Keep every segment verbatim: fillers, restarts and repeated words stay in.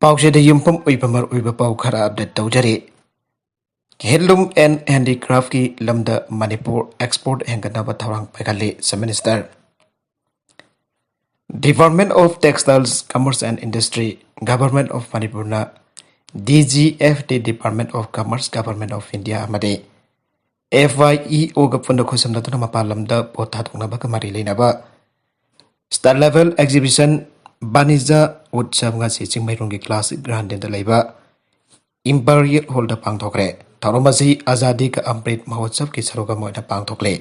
ꯄꯥꯎꯆꯦꯗ ꯌꯨꯝꯐꯝ ꯑꯣꯏꯕ ꯃꯔꯨꯑꯣꯏꯕ ꯄꯥꯎ ꯈꯔ update ꯇꯧꯖꯔꯤ꯫ Handloom and Handicraftꯀꯤ ꯂꯝꯗ ꯃꯅꯤꯄꯨꯔ export ꯍꯦꯟꯒꯠꯅꯕ ꯊꯧꯔꯥꯡ ꯄꯥꯏꯈꯠꯂꯤ, Chief Minister꯫ Department of Textiles, Commerce and Industry, Government of ꯃꯅꯤꯄꯨꯔꯅ D G F T, Department of Commerce, Government of India ꯑꯃꯗꯤ F I E Oꯒ ꯄꯨꯟꯅ ꯈꯨꯠꯁꯝꯅꯗꯨꯅ ꯃꯄꯥꯟ ꯂꯝꯗ ꯄꯣꯠ ꯊꯥꯗꯣꯛꯅꯕꯒ ꯃꯔꯤ ꯂꯩꯅꯕ State Level Exhibition ꯕꯥꯅꯤꯖ ꯎꯠꯁꯕ ꯉꯁꯤ ꯆꯤꯡꯃꯩꯔꯣꯡꯒꯤ Classic Gardenꯗ ꯂꯩꯕ Imperial Hallꯗ ꯄꯥꯡꯊꯣꯛꯈ꯭ꯔꯦ꯫ ꯊꯧꯔꯝ ꯑꯁꯤ Azadi Ka Amrit Mahotsavꯒꯤ ꯁꯔꯨꯛ ꯑꯃ ꯑꯣꯏꯅ ꯄꯥꯡꯊꯣꯛꯂꯦ꯫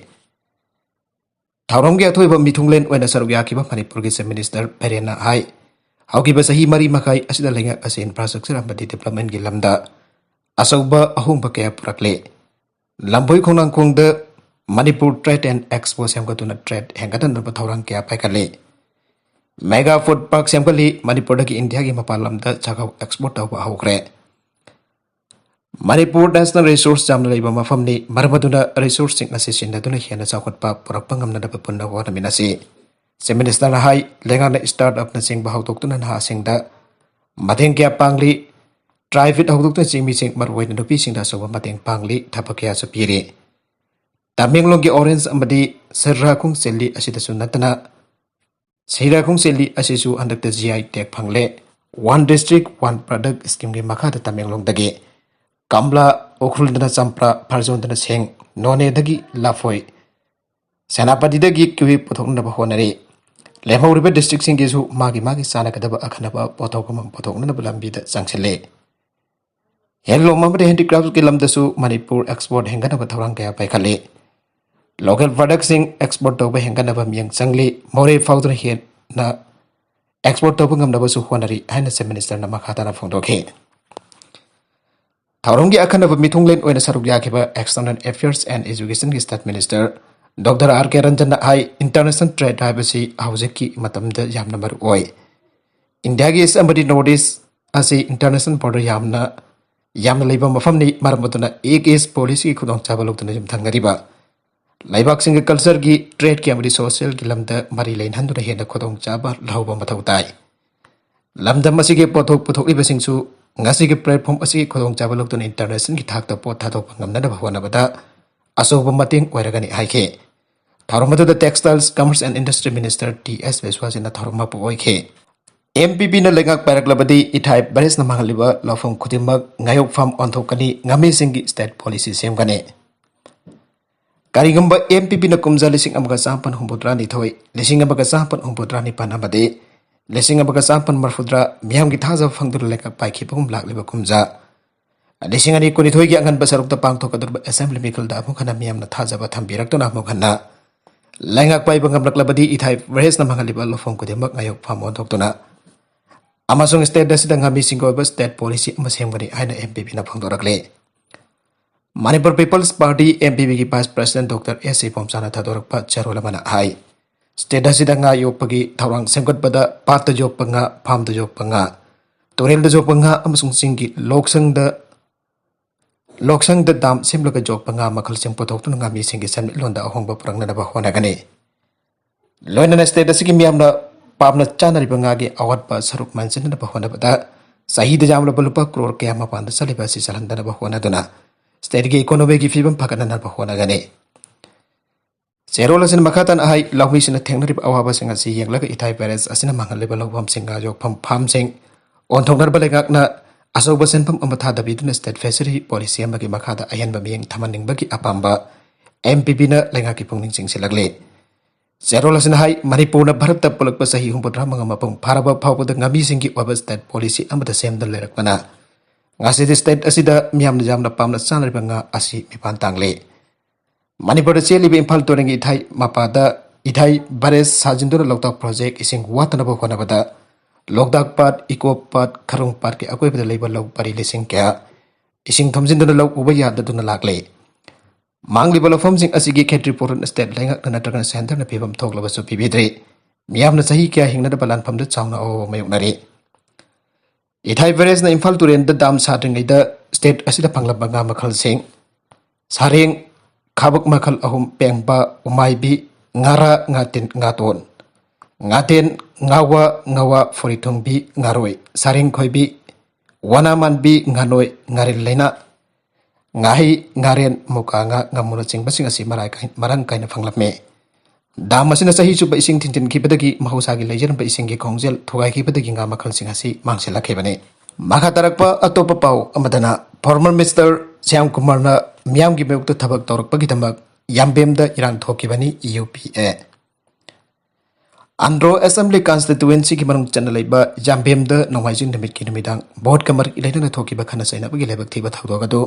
ꯊꯧꯔꯝꯒꯤ ꯑꯊꯣꯏꯕ ꯃꯤꯊꯨꯡꯂꯦꯟ ꯑꯣꯏꯅ ꯁꯔꯨꯛ ꯌꯥꯈꯤꯕ ꯃꯅꯤꯄꯨꯔꯒꯤ Chief Minister ꯕꯤꯔꯦꯟꯅ ꯍꯥꯏ, ꯍꯧꯈꯤꯕ ꯆꯍꯤ ꯃꯔꯤ ꯃꯈꯥꯏ ꯑꯁꯤꯗ ꯂꯩꯉꯥꯛ ꯑꯁꯤ infrastructure ꯑꯃꯗꯤ developmentꯀꯤ ꯂꯝꯗ ꯑꯆꯧꯕ ꯑꯍꯣꯡꯕ ꯀꯌꯥ ꯄꯨꯔꯛꯂꯦ꯫ ꯂꯝꯕꯣꯏ ꯈꯣꯡꯅꯥꯡꯈꯣꯡꯗ Manipur Trade and Expo ꯁꯦꯝꯒꯠꯇꯨꯅ trade ꯍꯦꯟꯒꯠꯍꯟꯅꯕ ꯊꯧꯔꯥꯡ ꯀꯌꯥ ꯄꯥꯏꯈꯠꯂꯤ꯫ Mega Food Park ꯁꯦꯝꯒꯠꯂꯤ꯫ ꯃꯅꯤꯄꯨꯔꯗꯒꯤ ꯏꯟꯗꯤꯌꯥꯒꯤ ꯃꯄꯥꯟ ꯂꯝꯗ ꯆꯥꯛꯍꯥꯎ export ꯇꯧꯕ ꯍꯧꯈ꯭ꯔꯦ꯫ ꯃꯅꯤꯄꯨꯔ national resource ꯌꯥꯝꯅ ꯂꯩꯕ ꯃꯐꯝꯅꯤ, ꯃꯔꯝ ꯑꯗꯨꯅ resourceꯁꯤꯡ ꯑꯁꯤ ꯁꯤꯖꯤꯟꯅꯗꯨꯅ ꯍꯦꯟꯅ ꯆꯥꯎꯈꯠꯄ ꯄꯨꯔꯛꯄ ꯉꯝꯅꯅꯕ ꯄꯨꯟꯅ ꯍꯣꯠꯅꯃꯤꯟꯅꯁꯤ꯫ Chief Ministerꯅ ꯍꯥꯏ, ꯂꯩꯉꯥꯛꯅ startupꯅꯆꯤꯡꯕ ꯍꯧꯗꯣꯛꯇꯨꯅ ꯅꯍꯥꯁꯤꯡꯗ ꯃꯇꯦꯡ ꯀꯌꯥ ꯄꯥꯡꯂꯤ꯫ Tribute ꯍꯧꯗꯣꯛꯇꯨꯅ ꯆꯤꯡꯃꯤꯁꯤꯡ, ꯃꯔꯨꯑꯣꯏꯅ ꯅꯨꯄꯤꯁꯤꯡꯗ ꯑꯆꯧꯕ ꯃꯇꯦꯡ ꯄꯥꯡꯂꯤ꯫ ꯊꯕꯛ ꯀꯌꯥꯁꯨ ꯄꯤꯔꯤ꯫ ꯇꯃꯦꯡꯂꯣꯡꯒꯤ orange ꯑꯃꯗꯤ ꯁꯤꯔꯥꯈꯣꯡ ꯆꯤꯜꯂꯤ ꯑꯁꯤꯗꯁꯨ ꯅꯠꯇꯅ ꯁꯤꯔꯥꯈꯣꯡ ꯆꯤꯜꯂꯤ ꯑꯁꯤꯁꯨ ꯍꯟꯗꯛꯇ G I tag ꯐꯪꯂꯦ꯫ One District One Product Schemeꯒꯤ ꯃꯈꯥꯗ ꯇꯃꯦꯡꯂꯣꯡꯗꯒꯤ ꯀꯝꯂꯥ, ꯎꯈ꯭ꯔꯨꯜꯗꯅ ꯆꯝꯄ꯭ꯔꯥ, ꯐꯔꯖꯣꯟꯗꯅ ꯁꯦꯡ, ꯅꯣꯅꯦꯗꯒꯤ ꯂꯐꯣꯏ, ꯁꯦꯅꯥꯄꯇꯤꯗꯒꯤ ꯀꯤꯋꯤ ꯄꯨꯊꯣꯛꯅꯅꯕ ꯍꯣꯠꯅꯔꯤ꯫ ꯂꯦꯝꯍꯧꯔꯤꯕ districtꯁꯤꯡꯒꯤꯁꯨ ꯃꯥꯒꯤ ꯃꯥꯒꯤ ꯆꯥꯅꯒꯗꯕ ꯑꯈꯟꯅꯕ ꯄꯣꯠꯊꯣꯛ ꯑꯃꯃꯝ ꯄꯨꯊꯣꯛꯅꯅꯕ ꯂꯝꯕꯤꯗ ꯆꯪꯁꯤꯜꯂꯤ꯫ Handloom ꯑꯃꯗꯤ handicraftꯀꯤ ꯂꯝꯗꯁꯨ ꯃꯅꯤꯄꯨꯔ export ꯍꯦꯟꯒꯠꯅꯕ ꯊꯧꯔꯥꯡ ꯀꯌꯥ ꯄꯥꯏꯈꯠꯂꯤ꯫ Local productꯁꯤꯡ export ꯇꯧꯕ ꯍꯦꯟꯒꯠꯅꯕ ꯃꯤꯠꯌꯦꯡ ꯆꯪꯂꯤ꯫ ꯃꯣꯔꯦ ꯐꯥꯎꯗꯨꯅ ꯍꯦꯟꯅ export ꯇꯧꯕ ꯉꯝꯅꯕꯁꯨ ꯍꯣꯠꯅꯔꯤ ꯍꯥꯏꯅ Chief Ministerꯅ ꯃꯈꯥ ꯇꯥꯅ ꯐꯣꯡꯗꯣꯛꯈꯤ꯫ ꯊꯧꯔꯝꯒꯤ ꯑꯈꯟꯅꯕ ꯃꯤꯊꯨꯡꯂꯦꯟ ꯑꯣꯏꯅ ꯁꯔꯨꯛ ꯌꯥꯈꯤꯕ External Affairs and Educationꯒꯤ State Minister Doctor R K Ranjanꯅ high, international trade ꯍꯥꯏꯕꯁꯤ ꯍꯧꯖꯤꯛꯀꯤ ꯃꯇꯝꯗ ꯌꯥꯝꯅ ꯃꯔꯨ ꯑꯣꯏ꯫ ꯏꯟꯗꯤꯌꯥꯒꯤ East ꯑꯃꯗꯤ North East ꯑꯁꯤ international border ꯌꯥꯝꯅ, ꯌꯥꯝꯅ ꯂꯩꯕ ꯃꯐꯝꯅꯤ꯫ ꯃꯔꯝ ꯑꯗꯨꯅ Ek East Policyꯒꯤ ꯈꯨꯗꯣꯡꯆꯥꯕ ꯂꯧꯗꯨꯅ ꯌꯨꯝꯊꯪꯅꯔꯤꯕ ꯂꯩꯕꯥꯛꯁꯤꯡꯒ cultureꯒꯤ, tradeꯀꯤ ꯑꯃꯗꯤ socialꯒꯤ ꯂꯝꯗ ꯃꯔꯤ ꯂꯩꯅꯍꯟꯗꯨꯅ ꯍꯦꯟꯅ ꯈꯨꯗꯣꯡꯆꯥꯕ ꯂꯧꯍꯧꯕ ꯃꯊꯧ ꯇꯥꯏ꯫ ꯂꯝꯗꯝ ꯑꯁꯤꯒꯤ ꯄꯣꯠꯊꯣꯛ ꯄꯨꯊꯣꯛꯂꯤꯕꯁꯤꯡꯁꯨ ꯉꯁꯤꯒꯤ platform ꯑꯁꯤꯒꯤ ꯈꯨꯗꯣꯡꯆꯥꯕ ꯂꯧꯗꯨꯅ internationalꯒꯤ ꯊꯥꯛꯇ ꯄꯣꯠ ꯊꯥꯗꯣꯛꯄ ꯉꯝꯅꯅꯕ ꯍꯣꯠꯅꯕꯗ ꯑꯆꯧꯕ ꯃꯇꯦꯡ ꯑꯣꯏꯔꯒꯅꯤ ꯍꯥꯏꯈꯤ꯫ ꯊꯧꯔꯝ ꯑꯗꯨꯗ Textiles, Commerce and Industry Minister T S ꯕꯤꯁ꯭ꯋꯥꯁꯤꯅ ꯊꯧꯔꯝ ꯃꯄꯨ ꯑꯣꯏꯈꯤ꯫ ꯑꯦꯝ ꯄꯤ ꯄꯤꯅ ꯂꯩꯉꯥꯛ ꯄꯥꯏꯔꯛꯂꯕꯗꯤ ꯏꯊꯥꯏ ꯚꯥꯏꯔꯁꯅ ꯃꯥꯡꯍꯜꯂꯤꯕ ꯂꯧꯐꯝ ꯈꯨꯗꯤꯡꯃꯛ ꯉꯥꯌꯣꯛꯐꯝ ꯑꯣꯟꯊꯣꯛꯀꯅꯤ, ꯉꯥꯃꯤꯁꯤꯡꯒꯤ state policy ꯁꯦꯝꯒꯅꯤ꯫ ꯀꯔꯤꯒꯨꯝꯕ ꯑꯦꯝ ꯄꯤ ꯄꯤꯅ ꯀꯨꯝꯖꯥ ꯂꯤꯁꯤꯡ ꯑꯃꯒ ꯆꯥꯃꯥꯄꯟ ꯍꯨꯝꯐꯨꯇꯔꯥ ꯅꯤꯊꯣꯏ, ꯂꯤꯁꯤꯡ ꯑꯃꯒ ꯆꯥꯃꯥꯄꯟ ꯍꯨꯝꯐꯨꯇꯔꯥ ꯅꯤꯄꯥꯟ ꯑꯃꯗꯤ ꯂꯤꯁꯤꯡ ꯑꯃꯒ ꯆꯥꯃꯥꯄꯟ ꯃꯔꯤꯐꯨꯇꯔꯥ ꯃꯤꯌꯥꯝꯒꯤ ꯊꯥꯖꯕ ꯐꯪꯗꯨꯅ ꯂꯩꯉꯥꯛ ꯄꯥꯏꯈꯤꯕꯒꯨꯝ ꯂꯥꯛꯂꯤꯕ ꯀꯨꯝꯖꯥ ꯂꯤꯁꯤꯡ ꯑꯅꯤ ꯀꯨꯟꯅꯤꯊꯣꯏꯒꯤ ꯑꯉꯟꯕ ꯁꯔꯨꯛꯇ ꯄꯥꯡꯊꯣꯛꯀꯗꯧꯔꯤꯕ assembly ꯃꯤꯈꯜꯗ ꯑꯃꯨꯛ ꯍꯟꯅ ꯃꯤꯌꯥꯝꯅ ꯊꯥꯖꯕ ꯊꯝꯕꯤꯔꯛꯇꯨꯅ ꯑꯃꯨꯛ ꯍꯟꯅ ꯂꯩꯉꯥꯛ ꯄꯥꯏꯕ ꯉꯝꯂꯛꯂꯕꯗꯤ ꯏꯊꯥꯏ ꯚꯥꯏꯔꯁꯅ ꯃꯥꯡꯍꯜꯂꯤꯕ ꯂꯧꯐꯝ ꯈꯨꯗꯤꯡꯃꯛ ꯉꯥꯌꯣꯛꯐꯝ ꯑꯣꯟꯊꯣꯛꯇꯨꯅ ꯑꯃꯁꯨꯡ state ꯑꯁꯤꯗ ꯉꯥꯃꯤꯁꯤꯡꯒꯤ ꯑꯣꯏꯕ state policy ꯑꯃ ꯁꯦꯝꯒꯅꯤ ꯍꯥꯏꯅ ꯑꯦꯝ ꯄꯤ ꯄꯤꯅ ꯐꯣꯡꯗꯣꯔꯛꯂꯤ꯫ Manipur People's Party, M P ꯄꯤꯒꯤ vice president ꯗꯣꯛꯇꯔ ꯑꯦꯁ ꯏꯕꯣꯝꯆꯥꯅ ꯊꯥꯗꯣꯔꯛꯄ ꯆꯦꯔꯣꯜ ꯑꯃꯅ ꯍꯥꯏ, state ꯑꯁꯤꯗ ꯉꯥ ꯌꯣꯛꯄꯒꯤ ꯊꯧꯔꯥꯡ ꯁꯦꯝꯒꯠꯄꯗ ꯄꯥꯠꯇ ꯌꯣꯛꯄ ꯉꯥ, farmꯗ ꯌꯣꯛꯄ ꯉꯥ, ꯇꯨꯔꯦꯜꯗ ꯌꯣꯛꯄ ꯉꯥ ꯑꯃꯁꯨꯡ ꯆꯤꯡꯒꯤ ꯂꯣꯛꯁꯪꯗ, ꯂꯣꯛꯁꯪꯗ dam ꯁꯦꯝꯂꯒ ꯌꯣꯛꯄ ꯉꯥ ꯃꯈꯜꯁꯤꯡ ꯄꯨꯊꯣꯛꯇꯨꯅ ꯉꯥꯃꯤꯁꯤꯡꯒꯤ ꯁꯦꯟꯃꯤꯠꯂꯣꯟꯗ ꯑꯍꯣꯡꯕ ꯄꯨꯔꯛꯅꯅꯕ ꯍꯣꯠꯅꯒꯅꯤ꯫ ꯂꯣꯏꯅꯅ state ꯑꯁꯤꯒꯤ ꯃꯤꯌꯥꯝꯅ ꯄꯥꯝꯅ ꯆꯥꯅꯔꯤꯕ ꯉꯥꯒꯤ ꯑꯋꯥꯠꯄ ꯁꯔꯨꯛ ꯃꯦꯟꯁꯤꯟꯅꯅꯕ ꯍꯣꯠꯅꯕꯗ ꯆꯍꯤꯗ ꯌꯥꯝꯂꯕ ꯂꯨꯄꯥ ꯀ꯭ꯔꯣꯔ ꯀꯌꯥ ꯃꯄꯥꯟꯗ ꯆꯠꯂꯤꯕ ꯑꯁꯤ ꯆꯠꯍꯟꯗꯅꯕ ꯍꯣꯠꯅꯗꯨꯅ stateꯀꯤ economyꯒꯤ ꯐꯤꯕꯝ ꯐꯒꯠꯅꯅꯕ ꯍꯣꯠꯅꯒꯅꯤ꯫ ꯆꯦꯔꯣꯜ ꯑꯁꯤꯅ ꯃꯈꯥ ꯇꯥꯅ ꯍꯥꯏ, ꯂꯧꯃꯤꯁꯤꯡꯅ ꯊꯦꯡꯅꯔꯤꯕ ꯑꯋꯥꯕꯁꯤꯡ ꯑꯁꯤ ꯌꯦꯡꯂꯒ ꯏꯊꯥꯏ ꯚꯥꯏꯔꯁ ꯑꯁꯤꯅ ꯃꯥꯡꯍꯜꯂꯤꯕ ꯂꯧꯐꯝꯁꯤꯡ, ꯉꯥ ꯌꯣꯛꯐꯝ farmꯁꯤꯡ ꯑꯣꯟꯊꯣꯛꯅꯅꯕ ꯂꯩꯉꯥꯛꯅ ꯑꯆꯧꯕ ꯁꯦꯟꯐꯝ ꯑꯃ ꯊꯥꯗꯕꯤꯗꯨꯅ state fishery policy ꯑꯃꯒꯤ ꯃꯈꯥꯗ ꯑꯍꯦꯟꯕ ꯃꯤꯠꯌꯦꯡ ꯊꯝꯍꯟꯅꯤꯡꯕꯒꯤ ꯑꯄꯥꯝꯕ ꯑꯦꯝ ꯄꯤ ꯄꯤꯅ ꯂꯩꯉꯥꯛꯀꯤ ꯄꯨꯛꯅꯤꯡ ꯆꯤꯡꯁꯤꯜꯂꯛꯂꯤ꯫ ꯆꯦꯔꯣꯜ ꯑꯁꯤꯅ ꯍꯥꯏ, ꯃꯅꯤꯄꯨꯔꯅ ꯚꯥꯔꯠꯇ ꯄꯨꯂꯛꯄ ꯆꯍꯤ ꯍꯨꯝꯐꯨꯇꯔꯥ ꯃꯉꯥ ꯃꯄꯨꯡ ꯐꯥꯔꯕ ꯐꯥꯎꯕꯗ ꯉꯥꯃꯤꯁꯤꯡꯒꯤ ꯑꯣꯏꯕ state policy ꯑꯃꯠꯇ ꯁꯦꯝꯗꯅ ꯂꯩꯔꯛꯄꯅ ꯉꯁꯤꯗꯤ state ꯑꯁꯤꯗ ꯃꯤꯌꯥꯝꯅ ꯌꯥꯝꯅ ꯄꯥꯝꯅ ꯆꯥꯅꯔꯤꯕ ꯉꯥ ꯑꯁꯤ ꯃꯤꯄꯥꯟ ꯇꯥꯡꯂꯦ꯫ ꯃꯅꯤꯄꯨꯔꯗ ꯆꯦꯜꯂꯤꯕ ꯏꯝꯐꯥꯜ ꯇꯨꯔꯦꯜꯒꯤ ꯏꯊꯥꯏ ꯃꯄꯥꯗ ꯏꯊꯥꯏ ꯕꯔꯦꯖ ꯁꯥꯖꯤꯟꯗꯨꯅ ꯂꯣꯛꯇꯥꯛ project ꯏꯁꯤꯡ ꯋꯥꯠꯇꯅꯕ ꯍꯣꯠꯅꯕꯗ ꯂꯣꯛꯇꯥꯛ ꯄꯥꯠ, ꯏꯀꯣ ꯄꯥꯠ, ꯈꯔꯨꯡ ꯄꯥꯠꯀꯤ ꯑꯀꯣꯏꯕꯗ ꯂꯩꯕ ꯂꯧ ꯄꯔꯤ ꯂꯤꯁꯤꯡ ꯀꯌꯥ ꯏꯁꯤꯡ ꯊꯨꯝꯖꯤꯟꯗꯨꯅ ꯂꯧ ꯎꯕ ꯌꯥꯗꯗꯨꯅ ꯂꯥꯛꯂꯦ꯫ ꯃꯥꯡꯂꯤꯕ ꯂꯧꯐꯝꯁꯤꯡ ꯑꯁꯤꯒꯤ ꯈꯦꯇ꯭ꯔꯤꯄꯨꯔꯟ state ꯂꯩꯉꯥꯛꯅ ꯅꯠꯇ꯭ꯔꯒꯅ centreꯅ ꯐꯤꯕꯝ ꯊꯣꯛꯂꯕꯁꯨ ꯄꯤꯕꯤꯗ꯭ꯔꯤ꯫ ꯃꯤꯌꯥꯝꯅ ꯆꯍꯤ ꯀꯌꯥ ꯍꯤꯡꯅꯗꯕ ꯂꯥꯟꯐꯝꯗ ꯆꯥꯎꯅ ꯑꯋꯥꯕ ꯃꯥꯌꯣꯛꯅꯔꯤ꯫ ꯏꯊꯥꯏ ꯕꯔꯦꯖꯅ ꯏꯝꯐꯥꯜ ꯇꯨꯔꯦꯜꯗ dam ꯁꯥꯗ꯭ꯔꯤꯉꯩꯗ state ꯑꯁꯤꯗ ꯐꯪꯂꯝꯕ ꯉꯥ ꯃꯈꯜꯁꯤꯡ ꯁꯥꯔꯦꯡ, ꯈꯥꯕꯛ ꯃꯈꯜ ꯑꯍꯨꯝ, ꯄꯦꯡꯕ, ꯎꯃꯥꯏꯕꯤ, ꯉꯥꯔꯥ, ꯉꯥꯇꯤꯟ, ꯉꯥꯇꯣꯟ, ꯉꯥꯇꯦꯟ, ꯉꯥꯋꯥ, ꯉꯥꯋꯥ, ꯐꯣꯔꯤꯊꯨꯡꯕꯤ, ꯉꯥꯔꯣꯏ, ꯁꯥꯔꯦꯡ ꯈꯣꯏꯕꯤ, ꯋꯥꯅꯥ ꯃꯥꯟꯕꯤ, ꯉꯥꯅꯣꯏ, ꯉꯥꯔꯦꯜ ꯂꯩꯅꯥ, ꯉꯥꯍꯩ, ꯉꯥꯔꯦꯟ, ꯃꯨꯀꯥ ꯉꯥ, ꯉꯥꯃꯨꯅꯆꯤꯡꯕꯁꯤꯡ ꯑꯁꯤ ꯃꯔꯥꯏ ꯀꯥꯏ-, ꯃꯔꯥꯡ ꯀꯥꯏꯅ ꯐꯪꯂꯝꯃꯤ꯫ ꯗꯥꯝ ꯑꯁꯤꯅ ꯆꯍꯤ ꯆꯨꯞꯄ ꯏꯁꯤꯡ ꯊꯤꯡꯖꯤꯟꯈꯤꯕꯗꯒꯤ ꯃꯍꯧꯁꯥꯒꯤ ꯂꯩꯖꯔꯝꯕ ꯏꯁꯤꯡꯒꯤ ꯈꯣꯡꯖꯦꯜ ꯊꯨꯒꯥꯏꯈꯤꯕꯗꯒꯤ ꯉꯥ ꯃꯈꯜꯁꯤꯡ ꯑꯁꯤ ꯃꯥꯡꯁꯤꯜꯂꯛꯈꯤꯕꯅꯤ꯫ ꯃꯈꯥ ꯇꯥꯔꯛꯄ ꯑꯇꯣꯞꯄ ꯄꯥꯎ ꯑꯃꯗꯅ, former minister ꯁ꯭ꯌꯥꯝ ꯀꯨꯃꯥꯔꯅ ꯃꯤꯌꯥꯝꯒꯤ ꯃꯥꯌꯣꯛꯇ ꯊꯕꯛ ꯇꯧꯔꯛꯄꯒꯤꯗꯃꯛ ꯌꯥꯝꯕꯦꯝꯗ ꯏꯔꯥꯡ ꯊꯣꯛꯈꯤꯕꯅꯤ, ꯌꯨ ꯄꯤ ꯑꯦ꯫ ꯑꯟꯗ꯭ꯔꯣ Assembly Constituencyꯒꯤ ꯃꯅꯨꯡ ꯆꯟꯅ ꯂꯩꯕ ꯌꯥꯝꯕꯦꯝꯗ ꯅꯣꯡꯃꯥꯏꯖꯤꯡ ꯅꯨꯃꯤꯠꯀꯤ ꯅꯨꯃꯤꯗꯥꯡ voteꯀ ꯃꯔꯤ ꯂꯩꯅꯅ ꯊꯣꯛꯈꯤꯕ ꯈꯠꯅ ꯆꯩꯅꯕꯒꯤ ꯂꯥꯏꯕꯛ ꯊꯤꯕ ꯊꯧꯗꯣꯛ ꯑꯗꯨ,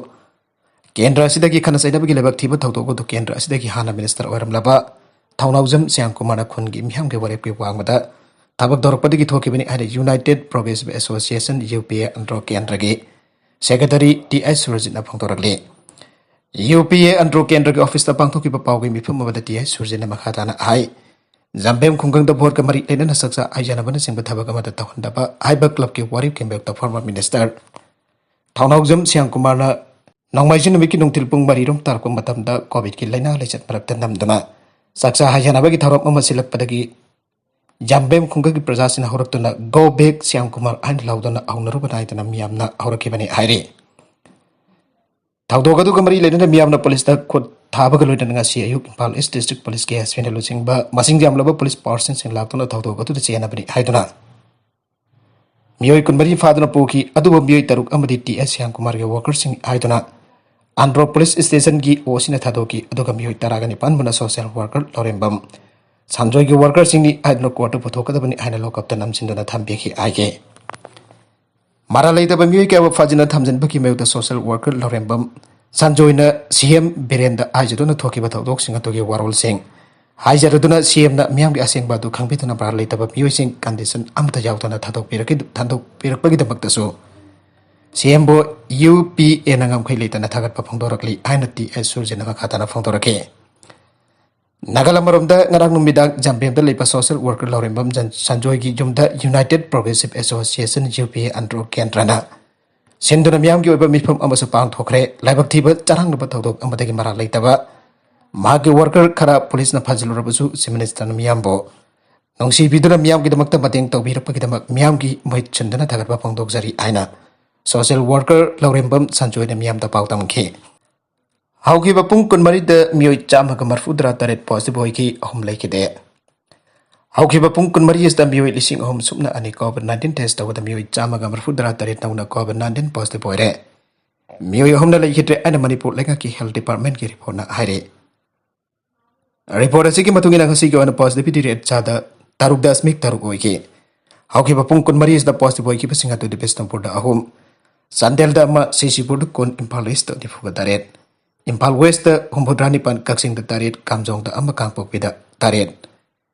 ꯀꯦꯟꯗ꯭ꯔ ꯑꯁꯤꯗꯒꯤ ꯈꯠꯅ ꯆꯩꯅꯕꯒꯤ ꯂꯥꯏꯕꯛ ꯊꯤꯕ ꯊꯧꯗꯣꯛ ꯑꯗꯨ ꯀꯦꯟꯗ꯭ꯔ ꯑꯁꯤꯗꯒꯤ ꯍꯥꯟꯅ minister ꯑꯣꯏꯔꯝꯂꯕ ꯊꯧꯅꯥꯎꯖꯝ ꯁ꯭ꯌꯥꯝ ꯀꯨꯃꯥꯔꯅ ꯈꯨꯟꯒꯤ ꯃꯤꯌꯥꯝꯒꯤ ꯋꯥꯔꯦꯞꯀꯤ ꯋꯥꯡꯃꯗ ꯊꯕꯛ ꯇꯧꯔꯛꯄꯗꯒꯤ ꯊꯣꯛꯈꯤꯕꯅꯤ ꯍꯥꯏꯅ United Progressive Association, ꯌꯨ ꯄꯤ ꯑꯦ, ꯑꯟꯗ꯭ꯔꯣ ꯀꯦꯟꯗ꯭ꯔꯒꯤ secretary ꯇꯤ ꯑꯩꯆ ꯁꯨꯔꯖꯤꯠꯅ ꯐꯣꯡꯗꯣꯔꯛꯂꯤ꯫ ꯌꯨ ꯄꯤ ꯑꯦ ꯑꯟꯗ꯭ꯔꯣ ꯀꯦꯟꯗ꯭ꯔꯒꯤ officeꯇ ꯄꯥꯡꯊꯣꯛꯈꯤꯕ ꯄꯥꯎꯒꯤ ꯃꯤꯐꯝ ꯑꯃꯗ ꯇꯤ ꯑꯩꯆ ꯁꯨꯔꯖꯤꯠꯅ ꯃꯈꯥ ꯇꯥꯅ ꯍꯥꯏ, ꯖꯥꯝꯕꯦꯝ ꯈꯨꯡꯒꯪꯗ voteꯀ ꯃꯔꯤ ꯂꯩꯅꯅ ꯆꯥꯛꯆꯥ ꯍꯩꯖꯥꯟꯅꯕꯅꯆꯤꯡꯕ ꯊꯕꯛ ꯑꯃꯠꯇ ꯇꯧꯍꯟꯗꯕ ꯍꯥꯏꯕ clubꯀꯤ ꯋꯥꯔꯦꯞꯀꯤ ꯃꯥꯌꯣꯛꯇ former minister ꯊꯧꯅꯥꯎꯖꯝ ꯁ꯭ꯌꯥꯝ ꯀꯨꯃꯥꯔꯅ ꯅꯣꯡꯃꯥꯏꯖꯤꯡ ꯅꯨꯃꯤꯠꯀꯤ ꯅꯨꯡꯊꯤꯜ ꯄꯨꯡ ꯃꯔꯤ ꯔꯣꯝ ꯇꯥꯔꯛꯄ ꯃꯇꯝꯗ COVIDꯀꯤ ꯂꯥꯏꯅꯥ ꯂꯥꯏꯆꯠ ꯃꯔꯛꯇ ꯅꯝꯗꯨꯅ ꯆꯥꯛꯆꯥ ꯍꯩꯖꯥꯟꯅꯕꯒꯤ ꯊꯧꯔꯝ ꯑꯃ ꯁꯤꯜꯂꯛꯄꯗꯒꯤ ꯖꯥꯝꯕꯦꯝ ꯈꯨꯡꯒꯪꯒꯤ ꯄ꯭ꯔꯖꯥꯁꯤꯡꯅ ꯍꯧꯔꯛꯇꯨꯅ "Go back ꯁ꯭ꯌꯥꯝ ꯀꯨꯃꯥꯔ" ꯍꯥꯏꯅ ꯂꯥꯎꯗꯨꯅ ꯍꯧꯅꯔꯨꯕ ꯅꯥꯏꯗꯅ ꯃꯤꯌꯥꯝꯅ ꯍꯧꯔꯛꯈꯤꯕꯅꯤ ꯍꯥꯏꯔꯤ꯫ ꯊꯧꯗꯣꯛ ꯑꯗꯨꯒ ꯃꯔꯤ ꯂꯩꯅꯅ ꯃꯤꯌꯥꯝꯅ ꯄꯨꯂꯤꯁꯇ ꯈꯨꯠ ꯊꯥꯕꯒ ꯂꯣꯏꯅꯅ ꯉꯁꯤ ꯑꯌꯨꯛ ꯏꯝꯐꯥꯜ East District Policeꯀꯤ SP ꯂꯨꯆꯤꯡꯕ ꯃꯁꯤꯡ ꯌꯥꯝꯂꯕ ꯄꯨꯂꯤꯁ personnelꯁꯤꯡ ꯂꯥꯛꯇꯨꯅ ꯊꯧꯗꯣꯛ ꯑꯗꯨꯗ ꯆꯦꯟꯅꯕꯅꯤ ꯍꯥꯏꯗꯨꯅ ꯃꯤꯑꯣꯏ ꯀꯨꯟꯃꯔꯤ ꯐꯥꯗꯨꯅ ꯄꯨꯈꯤ꯫ ꯑꯗꯨꯕꯨ ꯃꯤꯑꯣꯏ ꯇꯔꯨꯛ ꯑꯃꯗꯤ ꯇꯤ ꯑꯦꯁ ꯁ꯭ꯌꯥꯝ ꯀꯨꯃꯥꯔꯒꯤ workerꯁꯤꯡ ꯍꯥꯏꯗꯨꯅ ꯑꯟꯗ꯭ꯔꯣ ꯄꯨꯂꯤꯁ ꯁ꯭ꯇꯦꯁꯟꯒꯤ ꯑꯣꯁꯤꯅ ꯊꯥꯗꯣꯛꯈꯤ꯫ ꯑꯗꯨꯒ ꯃꯤꯑꯣꯏ ꯇꯔꯥꯒ ꯅꯤꯄꯥꯟꯕꯨꯅ social worker ꯂꯧꯔꯦꯝꯕꯝ ꯁꯟꯖꯣꯏꯒꯤ workerꯁꯤꯡꯅꯤ ꯍꯥꯏꯗꯨꯅ courtꯇ ꯄꯨꯊꯣꯛꯀꯗꯕꯅꯤ ꯍꯥꯏꯅ ꯂꯣꯀꯞꯇ ꯅꯝꯁꯤꯟꯗꯨꯅ ꯊꯝꯕꯤꯈꯤ ꯍꯥꯏꯈꯤ꯫ ꯃꯔꯥꯜ ꯂꯩꯇꯕ ꯃꯤꯑꯣꯏ ꯀꯌꯥꯕꯨ ꯐꯥꯖꯤꯟꯅ ꯊꯝꯖꯤꯟꯕꯒꯤ ꯃꯥꯌꯣꯛꯇ social worker ꯂꯧꯔꯦꯝꯕꯝ ꯁꯟꯖꯣꯏꯅ ꯁꯤ ꯑꯦꯝ ꯕꯤꯔꯦꯟꯗ ꯍꯥꯏꯖꯗꯨꯅ ꯊꯣꯛꯈꯤꯕ ꯊꯧꯗꯣꯛꯁꯤꯡ ꯑꯗꯨꯒꯤ ꯋꯥꯔꯣꯜꯁꯤꯡ ꯍꯥꯏꯖꯔꯗꯨꯅ ꯁꯤ ꯑꯦꯝꯅ ꯃꯤꯌꯥꯝꯒꯤ ꯑꯁꯦꯡꯕ ꯑꯗꯨ ꯈꯪꯕꯤꯗꯨꯅ ꯃꯔꯥꯜ ꯂꯩꯇꯕ ꯃꯤꯑꯣꯏꯁꯤꯡ condition ꯑꯃꯠꯇ ꯌꯥꯎꯗꯅ ꯊꯥꯗꯣꯛꯄꯤꯔꯛꯈꯤ-, ꯊꯥꯗꯣꯛꯄꯤꯔꯛꯄꯒꯤꯗꯃꯛꯇꯁꯨ ꯁꯤ ꯑꯦꯝꯕꯨ ꯌꯨ ꯄꯤ ꯑꯦꯅ ꯉꯝꯈꯩ ꯂꯩꯇꯅ ꯊꯥꯒꯠꯄ ꯐꯣꯡꯗꯣꯔꯛꯂꯤ ꯍꯥꯏꯅ ꯇꯤ ꯑꯩꯆ ꯁꯨꯔꯖꯤꯠꯅ ꯃꯈꯥ ꯇꯥꯅ ꯐꯣꯡꯗꯣꯔꯛꯈꯤ꯫ ꯅꯥꯒꯥꯂꯝ ꯑꯃꯔꯣꯝꯗ ꯉꯔꯥꯡ ꯅꯨꯃꯤꯗꯥꯡ ꯖꯥꯝꯕꯦꯝꯗ ꯂꯩꯕ social worker ꯂꯧꯔꯦꯝꯕꯝ ꯖꯟ-, ꯁꯟꯖꯣꯏꯒꯤ ꯌꯨꯝꯗ United Progressive Association, ꯌꯨ ꯄꯤ ꯑꯦ, ꯑꯟꯗ꯭ꯔꯣ ꯀꯦꯟꯗ꯭ꯔꯅ ꯁꯤꯟꯗꯨꯅ ꯃꯤꯌꯥꯝꯒꯤ ꯑꯣꯏꯕ ꯃꯤꯐꯝ ꯑꯃꯁꯨ ꯄꯥꯡꯊꯣꯛꯈ꯭ꯔꯦ꯫ ꯂꯥꯏꯕꯛ ꯊꯤꯕ ꯆꯔꯥꯡꯅꯕ ꯊꯧꯗꯣꯛ ꯑꯃꯗꯒꯤ ꯃꯔꯥꯜ ꯂꯩꯇꯕ ꯃꯍꯥꯛꯀꯤ worker ꯈꯔ ꯄꯨꯂꯤꯁꯅ ꯐꯥꯖꯤꯜꯂꯨꯔꯕꯁꯨ Chief Ministerꯅ ꯃꯤꯌꯥꯝꯕꯨ ꯅꯨꯡꯁꯤꯕꯤꯗꯨꯅ ꯃꯤꯌꯥꯝꯒꯤꯗꯃꯛꯇ ꯃꯇꯦꯡ ꯇꯧꯕꯤꯔꯛꯄꯒꯤꯗꯃꯛ ꯃꯤꯌꯥꯝꯒꯤ ꯃꯍꯨꯠ ꯁꯤꯟꯗꯨꯅ ꯊꯥꯒꯠꯄ ꯐꯣꯡꯗꯣꯛꯆꯔꯤ ꯍꯥꯏꯅ social worker ꯂꯧꯔꯦꯝꯕꯝ ꯁꯟꯖꯣꯏꯅ ꯃꯤꯌꯥꯝꯗ ꯄꯥꯎ ꯇꯝꯈꯤ꯫ ꯍꯧꯈꯤꯕ ꯄꯨꯡ ꯀꯨꯟꯃꯔꯤꯗ ꯃꯤꯑꯣꯏ ꯆꯥꯝꯃꯒ ꯃꯔꯤꯐꯨꯇꯔꯥ ꯇꯔꯦꯠ positive ꯑꯣꯏꯈꯤ, ꯑꯍꯨꯝ ꯂꯩꯈꯤꯗꯦ꯫ ꯍꯧꯈꯤꯕ ꯄꯨꯡ ꯀꯨꯟꯃꯔꯤ ꯑꯁꯤꯗ ꯃꯤꯑꯣꯏ ꯂꯤꯁꯤꯡ ꯑꯍꯨꯝ ꯁꯨꯞꯅ ꯑꯅꯤ COVID nineteen test ꯇꯧꯕꯗ ꯃꯤꯑꯣꯏ ꯆꯥꯝꯃꯒ ꯃꯔꯤꯐꯨꯇꯔꯥ ꯇꯔꯦꯠ ꯅꯧꯅ COVID nineteen positive ꯑꯣꯏꯔꯦ꯫ ꯃꯤꯑꯣꯏ ꯑꯍꯨꯝꯅ ꯂꯩꯈꯤꯗ꯭ꯔꯦ ꯍꯥꯏꯅ ꯃꯅꯤꯄꯨꯔ ꯂꯩꯉꯥꯛꯀꯤ health department ꯀꯤ report ꯅ ꯍꯥꯏꯔꯤ꯫ Report ꯑꯁꯤꯒꯤ ꯃꯇꯨꯡ ꯏꯟꯅ ꯉꯁꯤꯒꯤ ꯑꯣꯏꯅ positivity rate ꯆꯥꯗ ꯇꯔꯨꯛ ꯗꯁꯃꯤꯛ ꯇꯔꯨꯛ ꯑꯣꯏꯈꯤ꯫ ꯍꯧꯈꯤꯕ ꯄꯨꯡ ꯀꯨꯟꯃꯔꯤ ꯑꯁꯤꯗ positive ꯑꯣꯏꯈꯤꯕꯁꯤꯡ ꯑꯗꯨꯗꯤ ꯕꯤꯁꯅꯨꯄꯨꯔꯗ ꯑꯍꯨꯝ, ꯆꯥꯟꯗꯦꯜꯗ ꯑꯃ, ꯁꯤ ꯁꯤꯄꯨꯔꯗ ꯀꯨꯟ, ꯏꯝꯐꯥꯜ ꯏꯁꯇ ꯅꯤꯐꯨꯒ ꯇꯔꯦꯠ, ꯏꯝꯐꯥꯜ ꯋꯦꯁꯇ ꯍꯨꯝꯐꯨꯇꯔꯥ ꯅꯤꯄꯥꯟ, ꯀꯛꯆꯤꯡꯗ ꯇꯔꯦꯠ, ꯀꯥꯝꯖꯣꯡꯗ ꯑꯃ, ꯀꯥꯡꯄꯣꯛꯄꯤꯗ ꯇꯔꯦꯠ,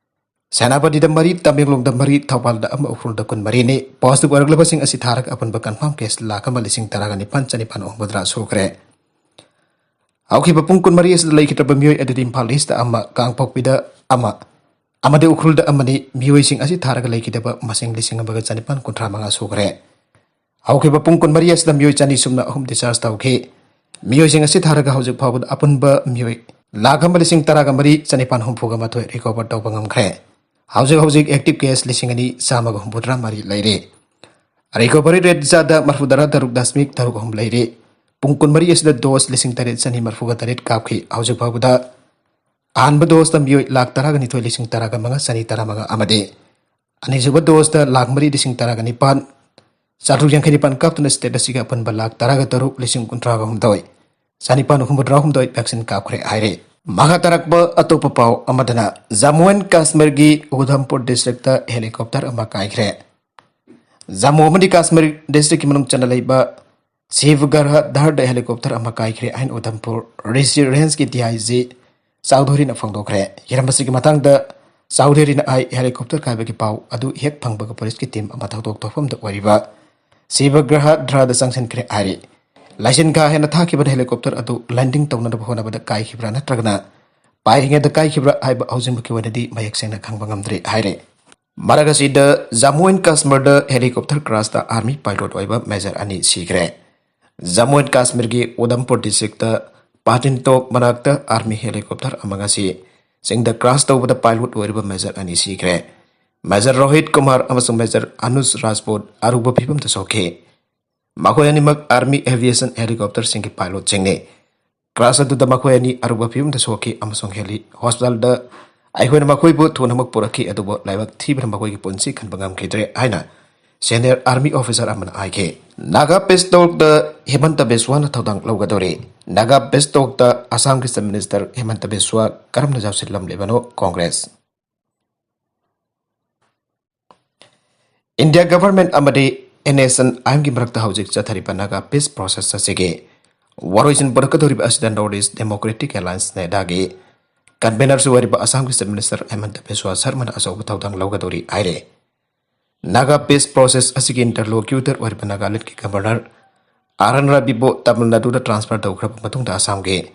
ꯁꯦꯅꯥꯄꯇꯤꯗ ꯃꯔꯤ, ꯇꯃꯦꯡꯂꯣꯡꯗ ꯃꯔꯤ, ꯊꯧꯕꯥꯜꯗ ꯑꯃ, ꯎꯈ꯭ꯔꯨꯜꯗ ꯀꯨꯟꯃꯔꯤꯅꯤ꯫ Positive ꯑꯣꯏꯔꯛꯂꯕꯁꯤꯡ ꯑꯁꯤ ꯊꯥꯔꯒ ꯑꯄꯨꯟꯕ confirm case ꯂꯥꯈ ꯑꯃ ꯂꯤꯁꯤꯡ ꯇꯔꯥꯒ ꯅꯤꯄꯥꯟ ꯆꯅꯤꯄꯥꯟ ꯍꯨꯝꯐꯨꯇꯔꯥ ꯁꯨꯈ꯭ꯔꯦ꯫ ꯍꯧꯈꯤꯕ ꯄꯨꯡ ꯀꯨꯟꯃꯔꯤ ꯑꯁꯤꯗ ꯂꯩꯈꯤꯗ꯭ꯔꯕ ꯃꯤꯑꯣꯏ ꯑꯗꯨꯗꯤ ꯏꯝꯐꯥꯜ ꯏꯁꯇ ꯑꯃ, ꯀꯥꯡꯄꯣꯛꯄꯤꯗ ꯑꯃ ꯑꯃꯗꯤ ꯎꯈ꯭ꯔꯨꯜꯗ ꯑꯃꯅꯤ꯫ ꯃꯤꯑꯣꯏꯁꯤꯡ ꯑꯁꯤ ꯊꯥꯔꯒ ꯂꯩꯈꯤꯗꯕ ꯃꯁꯤꯡ ꯂꯤꯁꯤꯡ ꯑꯃꯒ ꯆꯅꯤꯄꯥꯟ ꯀꯨꯟꯊ꯭ꯔꯥ ꯃꯉꯥ ꯁꯨꯈ꯭ꯔꯦ꯫ ꯍꯧꯈꯤꯕ ꯄꯨꯡ ꯀꯨꯟꯃꯔꯤ ꯑꯁꯤꯗ ꯃꯤꯑꯣꯏ ꯆꯅꯤ ꯁꯨꯞꯅ ꯑꯍꯨꯝ discharge ꯇꯧꯈꯤ꯫ ꯃꯤꯑꯣꯏꯁꯤꯡ ꯑꯁꯤ ꯊꯥꯔꯒ ꯍꯧꯖꯤꯛ ꯐꯥꯎꯕꯗ ꯑꯄꯨꯟꯕ ꯃꯤꯑꯣꯏ ꯂꯥꯈ ꯑꯃ ꯂꯤꯁꯤꯡ ꯇꯔꯥꯒ ꯃꯔꯤ ꯆꯅꯤꯄꯥꯟ ꯍꯨꯝꯐꯨꯒ ꯃꯥꯊꯣꯏ recover ꯇꯧꯕ ꯉꯝꯈ꯭ꯔꯦ꯫ ꯍꯧꯖꯤꯛ ꯍꯧꯖꯤꯛ active case ꯂꯤꯁꯤꯡ ꯑꯅꯤ ꯆꯥꯝꯃꯒ ꯍꯨꯝꯐꯨꯇꯔꯥ ꯃꯔꯤ ꯂꯩꯔꯤ꯫ Recovery rate ꯆꯥꯗ ꯃꯔꯤꯐꯨꯇꯔꯥ ꯇꯔꯨꯛ ꯗꯁꯃꯤꯛ ꯇꯔꯨꯛ ꯑꯍꯨꯝ ꯂꯩꯔꯤ꯫ ꯄꯨꯡ ꯀꯨꯟꯃꯔꯤ ꯑꯁꯤꯗ dose ꯂꯤꯁꯤꯡ ꯇꯔꯦꯠ ꯆꯅꯤ ꯃꯔꯤꯐꯨꯒ ꯇꯔꯦꯠ ꯀꯥꯞꯈꯤ꯫ ꯍꯧꯖꯤꯛ ꯐꯥꯎꯕꯗ ꯑꯍꯥꯟꯕ dose ꯇ ꯃꯤꯑꯣꯏ ꯂꯥꯈ ꯇꯔꯥꯒ ꯅꯤꯊꯣꯏ ꯂꯤꯁꯤꯡ ꯇꯔꯥꯒ ꯃꯉꯥ ꯆꯅꯤ ꯇꯔꯥꯃꯉꯥ ꯑꯃꯗꯤ ꯑꯅꯤꯁꯨꯕ dose ꯇ ꯂꯥꯈ ꯃꯔꯤ ꯂꯤꯁꯤꯡ ꯇꯔꯥꯒ ꯅꯤꯄꯥꯟ ꯆꯥꯇ꯭ꯔꯨꯛ ꯌꯥꯡꯈꯩ ꯅꯤꯄꯥꯟ ꯀꯥꯞꯇꯨꯅ state ꯑꯁꯤꯒꯤ ꯑꯄꯨꯟꯕ ꯂꯥꯈ ꯇꯔꯥꯒ ꯇꯔꯨꯛ ꯂꯤꯁꯤꯡ ꯀꯨꯟꯊ꯭ꯔꯥꯒ ꯍꯨꯝꯗꯣꯏ ꯆꯅꯤꯄꯥꯟ ꯍꯨꯝꯐꯨꯇꯔꯥ ꯍꯨꯝꯗꯣꯏ vaccine ꯀꯥꯞꯈ꯭ꯔꯦ ꯍꯥꯏꯔꯤ꯫ ꯃꯈꯥ ꯇꯥꯔꯛꯄ ꯑꯇꯣꯞꯄ ꯄꯥꯎ ꯑꯃꯗꯅ, ꯖꯝꯃꯨ ꯑꯦꯟ ꯀꯥꯁꯃꯤꯔꯒꯤ ꯎꯙꯝꯄꯨꯔ district ꯇ helicopter ꯑꯃ ꯀꯥꯏꯈ꯭ꯔꯦ꯫ ꯖꯝꯃꯨ ꯑꯃꯗꯤ ꯀꯥꯁꯃꯤꯔ district ꯀꯤ ꯃꯅꯨꯡ ꯆꯟꯅ ꯂꯩꯕ ꯁꯤꯕꯒꯔꯍ ꯙꯔꯗ helicopter ꯑꯃ ꯀꯥꯏꯈ꯭ꯔꯦ ꯍꯥꯏꯅ ꯎꯙꯝꯄꯨꯔ ꯔꯤꯁꯤ ꯔꯦꯟꯖꯀꯤ ꯗꯤ ꯑꯥꯏ ꯖꯤ ꯆꯧꯙꯨꯔꯤꯅ ꯐꯣꯡꯗꯣꯛꯈ꯭ꯔꯦ꯫ ꯍꯤꯔꯝ ꯑꯁꯤꯒꯤ ꯃꯇꯥꯡꯗ ꯆꯧꯙꯨꯔꯤꯅ ꯍꯥꯏ, helicopter ꯀꯥꯏꯕꯒꯤ ꯄꯥꯎ ꯑꯗꯨ ꯍꯦꯛ ꯐꯪꯕꯒ ꯄꯨꯂꯤꯁꯀꯤ team ꯑꯃ ꯊꯧꯗꯣꯛ ꯊꯣꯛꯐꯝꯗ ꯑꯣꯏꯔꯤꯕ ꯁꯤꯕꯒ꯭ꯔꯍ ꯙꯔꯗ ꯆꯪꯁꯤꯟꯈ꯭ꯔꯦ ꯍꯥꯏꯔꯤ꯫ ꯂꯥꯏꯁꯦꯟ ꯀꯥ ꯍꯦꯟꯅ ꯊꯥꯈꯤꯕꯅ helicopter ꯑꯗꯨ landing ꯇꯧꯅꯅꯕ ꯍꯣꯠꯅꯕꯗ ꯀꯥꯏꯈꯤꯕ꯭ꯔꯥ ꯅꯠꯇ꯭ꯔꯒꯅ ꯄꯥꯏꯔꯤꯉꯩꯗ ꯀꯥꯏꯈꯤꯕ꯭ꯔꯥ ꯍꯥꯏꯕ ꯍꯧꯖꯤꯛꯃꯛꯀꯤ ꯑꯣꯏꯅꯗꯤ ꯃꯌꯦꯛ ꯁꯦꯡꯅ ꯈꯪꯕ ꯉꯝꯗ꯭ꯔꯤ ꯍꯥꯏꯔꯤ꯫ ꯃꯔꯛ ꯑꯁꯤꯗ ꯖꯝꯃꯨ ꯑꯦꯟ ꯀꯥꯁꯃꯤꯔꯗ helicopter crash ꯇ army pilot ꯑꯣꯏꯕ major ꯑꯅꯤ ꯁꯤꯈ꯭ꯔꯦ꯫ ꯖꯝꯃꯨ ꯑꯦꯟ ꯀꯥꯁꯃꯤꯔꯒꯤ ꯎꯙꯝꯄꯨꯔ district ꯇ ꯄꯥꯇꯤꯟꯇꯣꯞ ꯃꯅꯥꯛꯇ army helicopter ꯑꯃ ꯉꯁꯤ ꯆꯤꯡꯗ crash ꯇꯧꯕꯗ pilot ꯑꯣꯏꯔꯤꯕ major ꯑꯅꯤ ꯁꯤꯈ꯭ꯔꯦ꯫ ꯃꯦꯖꯔ ꯔꯣꯍꯤꯠ ꯀꯨꯃꯥꯔ ꯑꯃꯁꯨꯡ ꯃꯦꯖꯔ ꯑꯅꯨꯖ ꯔꯥꯖꯄꯨꯠ ꯑꯔꯨꯕ ꯐꯤꯕꯝꯗ ꯁꯣꯛꯈꯤ꯫ ꯃꯈꯣꯏ ꯑꯅꯤꯃꯛ Army Aviation Helicopterꯁꯤꯡꯒꯤ pilotꯁꯤꯡꯅꯤ꯫ Crash ꯑꯗꯨꯗ ꯃꯈꯣꯏ ꯑꯅꯤ ꯑꯔꯨꯕ ꯐꯤꯕꯝꯗ ꯁꯣꯛꯈꯤ ꯑꯃꯁꯨꯡ ꯍꯦꯂꯤ ꯍꯣꯁꯄꯤꯇꯥꯜꯗ ꯑꯩꯈꯣꯏꯅ ꯃꯈꯣꯏꯕꯨ ꯊꯨꯅꯃꯛ ꯄꯨꯔꯛꯈꯤ, ꯑꯗꯨꯕꯨ ꯂꯥꯏꯕꯛ ꯊꯤꯕꯅ ꯃꯈꯣꯏꯒꯤ ꯄꯨꯟꯁꯤ ꯀꯟꯕ ꯉꯝꯈꯤꯗ꯭ꯔꯦ ꯍꯥꯏꯅ senior Army officer ꯑꯃꯅ ꯍꯥꯏꯈꯤ꯫ Naga Peace Talkꯇ ꯍꯤꯃꯟꯇ ꯕꯤꯁ꯭ꯋꯥꯅ ꯊꯧꯗꯥꯡ ꯂꯧꯒꯗꯧꯔꯤ꯫ Naga Peace Talkꯇ ꯑꯁꯥꯝꯒꯤ Chief Minister ꯍꯤꯃꯟꯇ ꯕꯤꯁ꯭ꯋꯥ ꯀꯔꯝꯅ ꯌꯥꯎꯁꯤꯜꯂꯝꯂꯤꯕꯅꯣ? Congress꯫ India Government ꯑꯃꯗꯤ NSCN-IMꯒꯤ ꯃꯔꯛꯇ ꯍꯧꯖꯤꯛ ꯆꯠꯊꯔꯤꯕ Naga Peace Process ꯑꯁꯤꯒꯤ ꯋꯥꯔꯣꯏꯁꯤꯟ ꯄꯨꯔꯛꯀꯗꯧꯔꯤꯕ ꯑꯁꯤꯗ North East Democratic Alliance, NEDAꯒꯤ convenerꯁꯨ ꯑꯣꯏꯔꯤꯕ ꯑꯁꯥꯝꯒꯤ Chief Minister ꯍꯤꯃꯟꯇ ꯕꯤꯁ꯭ꯋꯥ ꯁꯔꯃꯅ ꯑꯆꯧꯕ ꯊꯧꯗꯥꯡ ꯂꯧꯒꯗꯧꯔꯤ ꯍꯥꯏꯔꯦ꯫ Naga Peace Process ꯑꯁꯤꯒꯤ interlocutor ꯑꯣꯏꯔꯤꯕ ꯅꯥꯒꯥꯂꯦꯟꯗꯒꯤ Governor ꯑꯥꯔ ꯑꯦꯟ ꯔꯕꯤꯕꯨ ꯇꯥꯃꯤꯜ ꯅꯥꯗꯨꯗ transfer ꯇꯧꯈ꯭ꯔꯕ ꯃꯇꯨꯡꯗ ꯑꯁꯥꯝꯒꯤ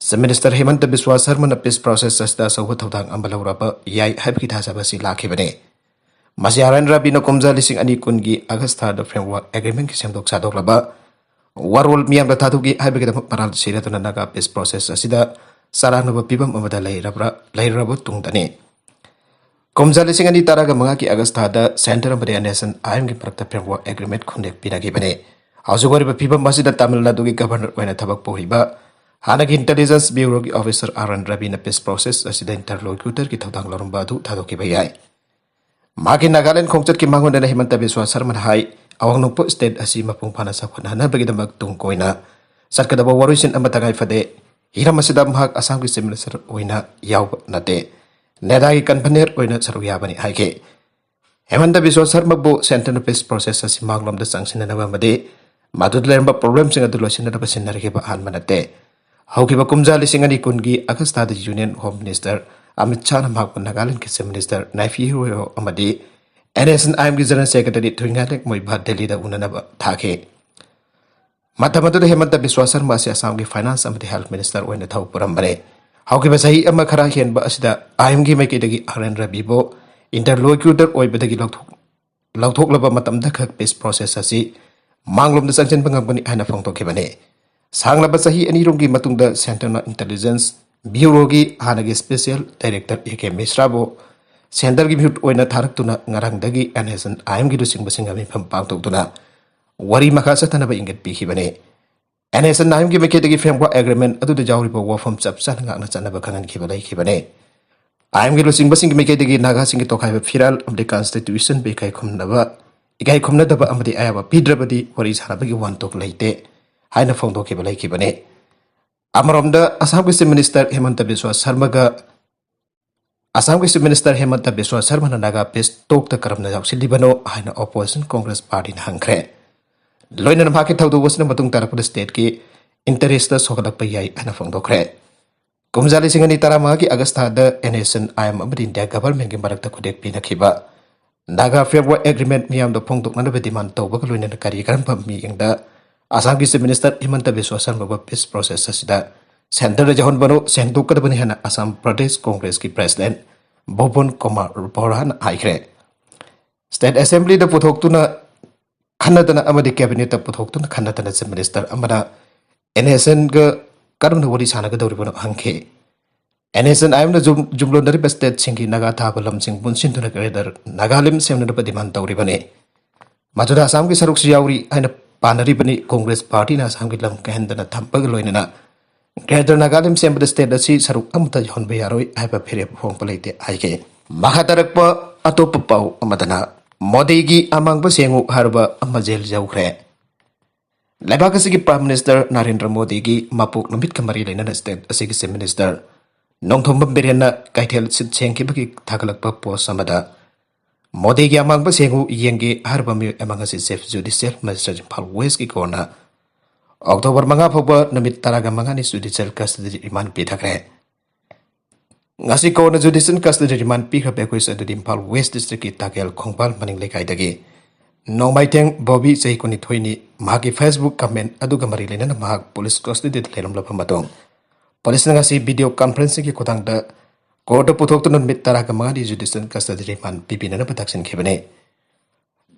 Chief Minister ꯍꯤꯃꯟꯇ ꯕꯤꯁ꯭ꯋꯥ ꯁꯔꯃꯅ peace process ꯑꯁꯤꯗ ꯑꯆꯧꯕ ꯊꯧꯗꯥꯡ ꯑꯃ ꯂꯧꯔꯕ ꯌꯥꯏ ꯍꯥꯏꯕꯒꯤ ꯊꯥꯖꯕ ꯑꯁꯤ ꯂꯥꯛꯈꯤꯕꯅꯤ꯫ ꯃꯁꯤ ꯑꯥꯔ ꯑꯦꯟ ꯔꯕꯤꯅ ꯀꯨꯝꯖꯥ ꯂꯤꯁꯤꯡ ꯑꯅꯤ ꯀꯨꯟꯒꯤ August ꯊꯥꯗ Framework Agreementꯀꯤ ꯁꯦꯝꯗꯣꯛ ꯁꯥꯗꯣꯛꯂꯕ ꯋꯥꯔꯣꯜ ꯃꯤꯌꯥꯝꯗ ꯊꯥꯗꯣꯛꯈꯤ ꯍꯥꯏꯕꯒꯤꯗꯃꯛ ꯃꯔꯥꯜ ꯁꯤꯔꯗꯨꯅ Naga Peace Process ꯑꯁꯤꯗ ꯆꯔꯥꯡꯅꯕ ꯐꯤꯕꯝ ꯑꯃꯗ ꯂꯩꯔꯕ꯭ꯔꯥ, ꯂꯩꯔꯕ ꯇꯨꯡꯗꯅꯤ꯫ ꯀꯨꯝꯖꯥ ꯂꯤꯁꯤꯡ ꯑꯅꯤ ꯇꯔꯥꯒ ꯃꯉꯥꯒꯤ August ꯊꯥꯗ Centre ꯑꯃꯗꯤ NSCN-IMꯒꯤ ꯃꯔꯛꯇ Framework Agreement ꯈꯨꯟꯗꯦꯛ ꯄꯤꯅꯈꯤꯕꯅꯤ꯫ ꯍꯧꯖꯤꯛ ꯑꯣꯏꯔꯤꯕ ꯐꯤꯕꯝ ꯑꯁꯤꯗ ꯇꯥꯃꯤꯜ ꯅꯥꯗꯨꯒꯤ Governor ꯑꯣꯏꯅ ꯊꯕꯛ ꯄꯨꯔꯤꯕ ꯍꯥꯟꯅꯒꯤ Intelligence Bureauꯒꯤ officer ꯑꯥꯔ ꯑꯦꯟ ꯔꯕꯤꯅ peace process ꯑꯁꯤꯗ interlocutorꯒꯤ ꯊꯧꯗꯥꯡ ꯂꯧꯔꯝꯕ ꯑꯗꯨ ꯊꯥꯗꯣꯛꯈꯤꯕ ꯌꯥꯏ꯫ ꯃꯍꯥꯛꯀꯤ ꯅꯥꯒꯥꯂꯦꯟ ꯈꯣꯡꯆꯠꯀꯤ ꯃꯥꯡꯑꯣꯏꯅꯅ ꯍꯤꯃꯟꯇ ꯕꯤꯁ꯭ꯋꯥ ꯁꯔꯃꯅ ꯍꯥꯏ, ꯑꯋꯥꯡ ꯅꯣꯡꯄꯣꯛ state ꯑꯁꯤ ꯃꯄꯨꯡ ꯐꯥꯅ ꯆꯥꯎꯈꯠꯍꯟꯅꯕꯒꯤꯗꯃꯛ ꯇꯨꯡ ꯀꯣꯏꯅ ꯆꯠꯀꯗꯕ ꯋꯥꯔꯣꯏꯁꯤꯟ ꯑꯃ ꯇꯉꯥꯏ ꯐꯗꯦ꯫ ꯍꯤꯔꯝ ꯑꯁꯤꯗ ꯃꯍꯥꯛ ꯑꯁꯥꯝꯒꯤ Chief Minister ꯑꯣꯏꯅ ꯌꯥꯎꯕ ꯅꯠꯇꯦ, NEDAꯒꯤ convener ꯑꯣꯏꯅ ꯁꯔꯨꯛ ꯌꯥꯕꯅꯤ ꯍꯥꯏꯈꯤ꯫ ꯍꯦꯃꯟꯇ ꯕꯤꯁ꯭ꯋ ꯁꯔꯃꯕꯨ Centreꯅ peace process ꯑꯁꯤ ꯃꯥꯡꯂꯣꯝꯗ ꯆꯪꯁꯤꯟꯅꯅꯕ ꯑꯃꯗꯤ ꯃꯗꯨꯗ ꯂꯩꯔꯝꯕ problemꯁꯤꯡ ꯑꯗꯨ ꯂꯣꯏꯁꯤꯟꯅꯅꯕ ꯁꯤꯟꯅꯔꯛꯈꯤꯕ ꯑꯍꯥꯟꯕ ꯅꯠꯇꯦ꯫ ꯍꯧꯈꯤꯕ ꯀꯨꯝꯖꯥ ꯂꯤꯁꯤꯡ ꯑꯅꯤ ꯀꯨꯟꯒꯤ August ꯊꯥꯗ Union Home Minister ꯑꯃꯤꯠ ꯁꯥꯍꯅ ꯃꯍꯥꯛꯄꯨ ꯅꯥꯒꯥꯂꯦꯟꯗꯒꯤ Chief Minister ꯅꯥꯏꯐꯤ ꯔꯤꯑꯣ ꯑꯃꯗꯤ NSCN-IMꯒꯤ General Secretary ꯊꯨꯏꯉꯥꯏꯂꯦꯛ ꯃꯣꯏꯕꯥ ꯗꯦꯜꯂꯤꯗ ꯎꯅꯅꯕ ꯊꯥꯈꯤ꯫ ꯃꯇꯝ ꯑꯗꯨꯗ ꯍꯦꯃꯟꯇ ꯕꯤꯁ꯭ꯋ ꯁꯔꯃ ꯑꯁꯤ ꯑꯁꯥꯝꯒꯤ Finance ꯑꯃꯗꯤ Health Minister ꯑꯣꯏꯅ ꯊꯕꯛ ꯄꯨꯔꯝꯕꯅꯤ꯫ ꯍꯧꯈꯤꯕ ꯆꯍꯤ ꯑꯃ ꯈꯔ ꯍꯦꯟꯕ ꯑꯁꯤꯗ ꯑꯥꯏ ꯑꯦꯝꯒꯤ ꯃꯥꯏꯀꯩꯗꯒꯤ ꯑꯥꯔ ꯑꯦꯟ ꯔꯕꯤꯕꯨ interlocutor ꯑꯣꯏꯕꯗꯒꯤ ꯂꯧꯊꯣꯛ-, ꯂꯧꯊꯣꯛꯂꯕ ꯃꯇꯝꯗ ꯈꯛ peace process ꯑꯁꯤ ꯃꯥꯡꯂꯣꯝꯗ ꯆꯪꯁꯤꯟꯕ ꯉꯝꯒꯅꯤ ꯍꯥꯏꯅ ꯐꯣꯡꯗꯣꯛꯈꯤꯕꯅꯤ꯫ ꯁꯥꯡꯂꯕ ꯆꯍꯤ ꯑꯅꯤꯔꯣꯝꯒꯤ ꯃꯇꯨꯡꯗ Centreꯅ Intelligence Bureauꯒꯤ ꯍꯥꯟꯅꯒꯤ Special Director ꯑꯦ ꯀꯦ ꯃꯤꯁ꯭ꯔꯥꯕꯨ ꯁꯦꯟꯇꯔꯒꯤ ꯃꯤꯍꯨꯠ ꯑꯣꯏꯅ ꯊꯥꯔꯛꯇꯨꯅ ꯉꯔꯥꯡꯗꯒꯤ NSCN-IMꯒꯤ ꯂꯨꯆꯤꯡꯕꯁꯤꯡꯒ ꯃꯤꯐꯝ ꯄꯥꯡꯊꯣꯛꯇꯨꯅ ꯋꯥꯔꯤ ꯃꯈꯥ ꯆꯠꯊꯅꯕ ꯏꯪꯒꯠ ꯄꯤꯈꯤꯕꯅꯤ꯫ NSCN-IMꯒꯤ ꯃꯥꯏꯀꯩꯗꯒꯤ framework agreement ꯑꯗꯨꯗ ꯌꯥꯎꯔꯤꯕ ꯋꯥꯐꯝ ꯆꯞ ꯆꯥꯅ ꯉꯥꯛꯅ ꯆꯠꯅꯕ ꯈꯪꯍꯟꯈꯤꯕ ꯂꯩꯈꯤꯕꯅꯤ꯫ IMꯒꯤ ꯂꯨꯆꯤꯡꯕꯁꯤꯡꯒꯤ ꯃꯥꯏꯀꯩꯗꯒꯤ ꯅꯥꯒꯥꯁꯤꯡꯒꯤ ꯇꯣꯈꯥꯏꯕ ꯐꯤꯔꯥꯜ ꯑꯃꯗꯤ constitutionꯕꯨ ꯏꯀꯥꯏ ꯈꯨꯝꯅꯕ, ꯏꯀꯥꯏ ꯈꯨꯝꯅꯗꯕ ꯑꯃꯗꯤ ꯑꯌꯥꯕ ꯄꯤꯗ꯭ꯔꯕꯗꯤ ꯋꯥꯔꯤ ꯁꯥꯅꯕꯒꯤ ꯋꯥꯍꯟꯊꯣꯛ ꯂꯩꯇꯦ ꯍꯥꯏꯅ ꯐꯣꯡꯗꯣꯛꯈꯤꯕ ꯂꯩꯈꯤꯕꯅꯤ꯫ ꯑꯃꯔꯣꯝꯗ ꯑꯁꯥꯝꯒꯤ Chief Minister ꯍꯦꯃꯟꯇ ꯕꯤꯁ꯭ꯋꯥ ꯁꯔꯃꯒ ꯑꯁꯥꯝꯒꯤ Chief Minister ꯍꯦꯃꯟꯇ ꯕꯤꯁ꯭ꯋꯥ ꯁꯔꯃꯅ ꯅꯥꯒꯥ peace talkꯇ ꯀꯔꯝꯅ ꯌꯥꯎꯁꯤꯜꯂꯤꯕꯅꯣ ꯍꯥꯏꯅ Opposition Congress Partyꯅ ꯍꯪꯈ꯭ꯔꯦ꯫ ꯂꯣꯏꯅꯅ ꯃꯍꯥꯛꯀꯤ ꯊꯧꯗꯣꯛ ꯑꯁꯤꯅ ꯃꯇꯨꯡ ꯇꯥꯔꯛꯄꯗ stateꯀꯤ interestꯇ ꯁꯣꯛꯍꯜꯂꯛꯄ ꯌꯥꯏ ꯍꯥꯏꯅ ꯐꯣꯡꯗꯣꯛꯈ꯭ꯔꯦ꯫ ꯀꯨꯝꯖꯥ ꯂꯤꯁꯤꯡ ꯑꯅꯤ ꯇꯔꯥꯃꯉꯥꯒꯤ August ꯊꯥꯗ NSCN-IM ꯑꯃꯗꯤ India governmentꯀꯤ ꯃꯔꯛꯇ ꯈꯨꯗꯦꯛ ꯄꯤꯅꯈꯤꯕ ꯅꯥꯒꯥ framework agreement ꯃꯤꯌꯥꯝꯗ ꯐꯣꯡꯗꯣꯛꯅꯅꯕ demand ꯇꯧꯕꯒ ꯂꯣꯏꯅꯅ ꯀꯔꯤ ꯀꯔꯝꯕ ꯃꯤꯠꯌꯦꯡꯗ ꯑꯁꯥꯝꯒꯤ Chief Minister ꯍꯤꯃꯟꯇ ꯕꯤꯁ꯭ꯋꯥ ꯁꯔꯃꯕꯨ peace process ꯑꯁꯤꯗ ꯁꯦꯟꯇꯔꯗ ꯌꯥꯎꯍꯟꯕꯅꯣ, ꯁꯦꯡꯗꯣꯛꯀꯗꯕꯅꯤ ꯍꯥꯏꯅ ꯑꯁꯥꯝ ꯄ꯭ꯔꯗꯦꯁ ꯀꯣꯡꯒ꯭ꯔꯦꯁꯀꯤ president ꯚꯨꯕꯟ ꯀꯨꯃꯥꯔ ꯕꯣꯔꯥꯅ ꯍꯥꯏꯈ꯭ꯔꯦ꯫ State Assemblyꯗ ꯄꯨꯊꯣꯛꯇꯨꯅ ꯈꯟꯅꯗꯅ ꯑꯃꯗꯤ cabinetꯇ ꯄꯨꯊꯣꯛꯇꯨꯅ ꯈꯟꯅꯗꯅ Chief Minister ꯑꯃꯅ NSCNꯒ ꯀꯔꯝꯅ ꯋꯥꯔꯤ ꯁꯥꯟꯅꯒꯗꯧꯔꯤꯕꯅꯣ ꯍꯪꯈꯤ꯫ NSCN-IMꯅ ꯖꯨꯝ-, ꯖꯨꯝꯂꯣꯟꯅꯔꯤꯕ stateꯁꯤꯡꯒꯤ ꯅꯥꯒꯥ ꯊꯥꯕ ꯂꯝꯁꯤꯡ ꯄꯨꯟꯁꯤꯟꯗꯨꯅ Greater Nagalim ꯁꯦꯝꯅꯅꯕ demand ꯇꯧꯔꯤꯕꯅꯤ꯫ ꯃꯗꯨꯗ ꯑꯁꯥꯝꯒꯤ ꯁꯔꯨꯛꯁꯨ ꯌꯥꯎꯔꯤ ꯍꯥꯏꯅ ꯄꯥꯅꯔꯤꯕꯅꯤ꯫ ꯀꯣꯡꯒ꯭ꯔꯦꯁ ꯄꯥꯔꯇꯤꯅ ꯑꯁꯥꯝꯒꯤ ꯂꯝ ꯀꯥꯏꯍꯟꯗꯅ ꯊꯝꯕꯒ ꯂꯣꯏꯅꯅ Greater Nagalim ꯁꯦꯝꯕꯗ state ꯑꯁꯤ ꯁꯔꯨꯛ ꯑꯃꯠꯇ ꯌꯥꯎꯍꯟꯕ ꯌꯥꯔꯣꯏ ꯍꯥꯏꯕ ꯐꯤꯔꯦꯞ ꯐꯣꯡꯕ ꯂꯩꯇꯦ ꯍꯥꯏꯈꯤ꯫ ꯃꯈꯥ ꯇꯥꯔꯛꯄ ꯑꯇꯣꯞꯄ ꯄꯥꯎ ꯑꯃꯗꯅ, ꯃꯣꯗꯤꯒꯤ ꯑꯃꯥꯡꯕ ꯁꯦꯡꯉꯨ ꯍꯥꯏꯔꯕ ꯑꯃ ꯖꯦꯜ ꯌꯧꯈ꯭ꯔꯦ꯫ ꯂꯩꯕꯥꯛ ꯑꯁꯤꯒꯤ Prime Minister ꯅꯔꯦꯟꯗ꯭ꯔ ꯃꯣꯗꯤꯒꯤ ꯃꯄꯣꯛ ꯅꯨꯃꯤꯠꯀ ꯃꯔꯤ ꯂꯩꯅꯅ state ꯑꯁꯤꯒꯤ Chief Minister ꯅꯣꯡꯊꯣꯝꯕꯝ ꯕꯤꯔꯦꯟꯅ ꯀꯩꯊꯦꯜ ꯁꯤꯠ ꯁꯦꯡꯈꯤꯕꯒꯤ ꯊꯥꯒꯠꯂꯛꯄ post ꯑꯃꯗ, ꯃꯣꯗꯤꯒꯤ ꯑꯃꯥꯡꯕ ꯁꯦꯡꯉꯨ ꯌꯦꯡꯒꯦ ꯍꯥꯏꯔꯕ ꯃꯤꯑꯣꯏ ꯑꯃ ꯉꯁꯤ Chief Judicial Magistrate Imphal Westꯀꯤ courtꯅ October ꯃꯉꯥ ꯐꯥꯎꯕ ꯅꯨꯃꯤꯠ ꯇꯔꯥꯒ ꯃꯉꯥꯅꯤ judicial custody remand ꯄꯤꯊꯈ꯭ꯔꯦ꯫ ꯉꯁꯤ courtꯅ judicial custody remand ꯄꯤꯈ꯭ꯔꯕ accused ꯑꯗꯨꯗꯤ ꯏꯝꯐꯥꯜ West Districtꯀꯤ ꯇꯥꯀꯦꯜ ꯈꯣꯡꯕꯥꯜ ꯃꯅꯤꯡ ꯂꯩꯀꯥꯏꯗꯒꯤ ꯅꯣꯡꯃꯥꯏꯊꯦꯡ ꯕꯣꯕꯤ, ꯆꯍꯤ ꯀꯨꯟꯅꯤꯊꯣꯏꯅꯤ꯫ ꯃꯍꯥꯛꯀꯤ Facebook comment ꯑꯗꯨꯒ ꯃꯔꯤ ꯂꯩꯅꯅ ꯃꯍꯥꯛ police custodyꯗ ꯂꯩꯔꯝꯂꯕ ꯃꯇꯨꯡ, policeꯅ ꯉꯁꯤ video conferencingꯒꯤ ꯈꯨꯠꯊꯥꯡꯗ courtꯇ ꯄꯨꯊꯣꯛꯇꯨꯅ ꯅꯨꯃꯤꯠ ꯇꯔꯥꯒ ꯃꯉꯥꯅꯤ judicial custody remand ꯄꯤꯕꯤꯅꯅꯕ ꯇꯛꯁꯤꯟꯈꯤꯕꯅꯤ꯫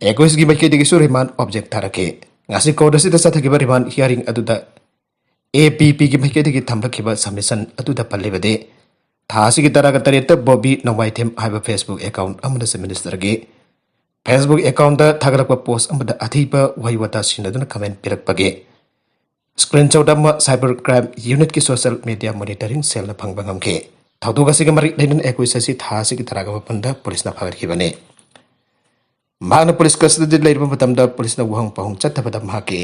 Accusedꯀꯤ ꯃꯥꯏꯀꯩꯗꯒꯤꯁꯨ remand object ꯊꯥꯔꯛꯈꯤ꯫ ꯉꯁꯤ court ꯑꯁꯤꯗ ꯆꯠꯊꯈꯤꯕ remand hearing ꯑꯗꯨꯗ APPꯒꯤ ꯃꯥꯏꯀꯩꯗꯒꯤ ꯊꯝꯂꯛꯈꯤꯕ submission ꯑꯗꯨꯗ ꯄꯜꯂꯤꯕꯗꯤ, ꯊꯥ ꯑꯁꯤꯒꯤ ꯇꯔꯥꯒ ꯇꯔꯦꯠꯇ ꯕꯣꯕꯤ ꯅꯣꯡꯃꯥꯏꯊꯦꯝ ꯍꯥꯏꯕ Facebook account ꯑꯃꯅ Chief Ministerꯒꯤ Facebook accountꯇ ꯊꯥꯒꯠꯂꯛꯄ post ꯑꯃꯗ ꯑꯊꯤꯕ ꯋꯥꯍꯩ ꯋꯥꯇꯥ ꯁꯤꯖꯤꯟꯅꯗꯨꯅ comment ꯄꯤꯔꯛꯄꯒꯤ screenshot ꯑꯃ Cyber Crime Unitꯀꯤ social media monitoring cellꯅ ꯐꯪꯕ ꯉꯝꯈꯤ꯫ ꯊꯧꯗꯣꯛ ꯑꯁꯤꯒ ꯃꯔꯤ ꯂꯩꯅꯅ ꯑꯦꯀꯨꯏꯁ ꯑꯁꯤ ꯊꯥ ꯑꯁꯤꯒꯤ ꯇꯔꯥꯒ ꯃꯥꯄꯟꯗ ꯄꯨꯂꯤꯁꯅ ꯐꯥꯒꯠꯈꯤꯕꯅꯤ꯫ ꯃꯍꯥꯛꯅ ꯄꯨꯂꯤꯁ custody ꯂꯩꯔꯕ ꯃꯇꯝꯗ ꯄꯨꯂꯤꯁꯅ ꯋꯥꯍꯪ ꯄꯥꯎꯍꯪ ꯆꯠꯊꯕꯗ ꯃꯍꯥꯛꯀꯤ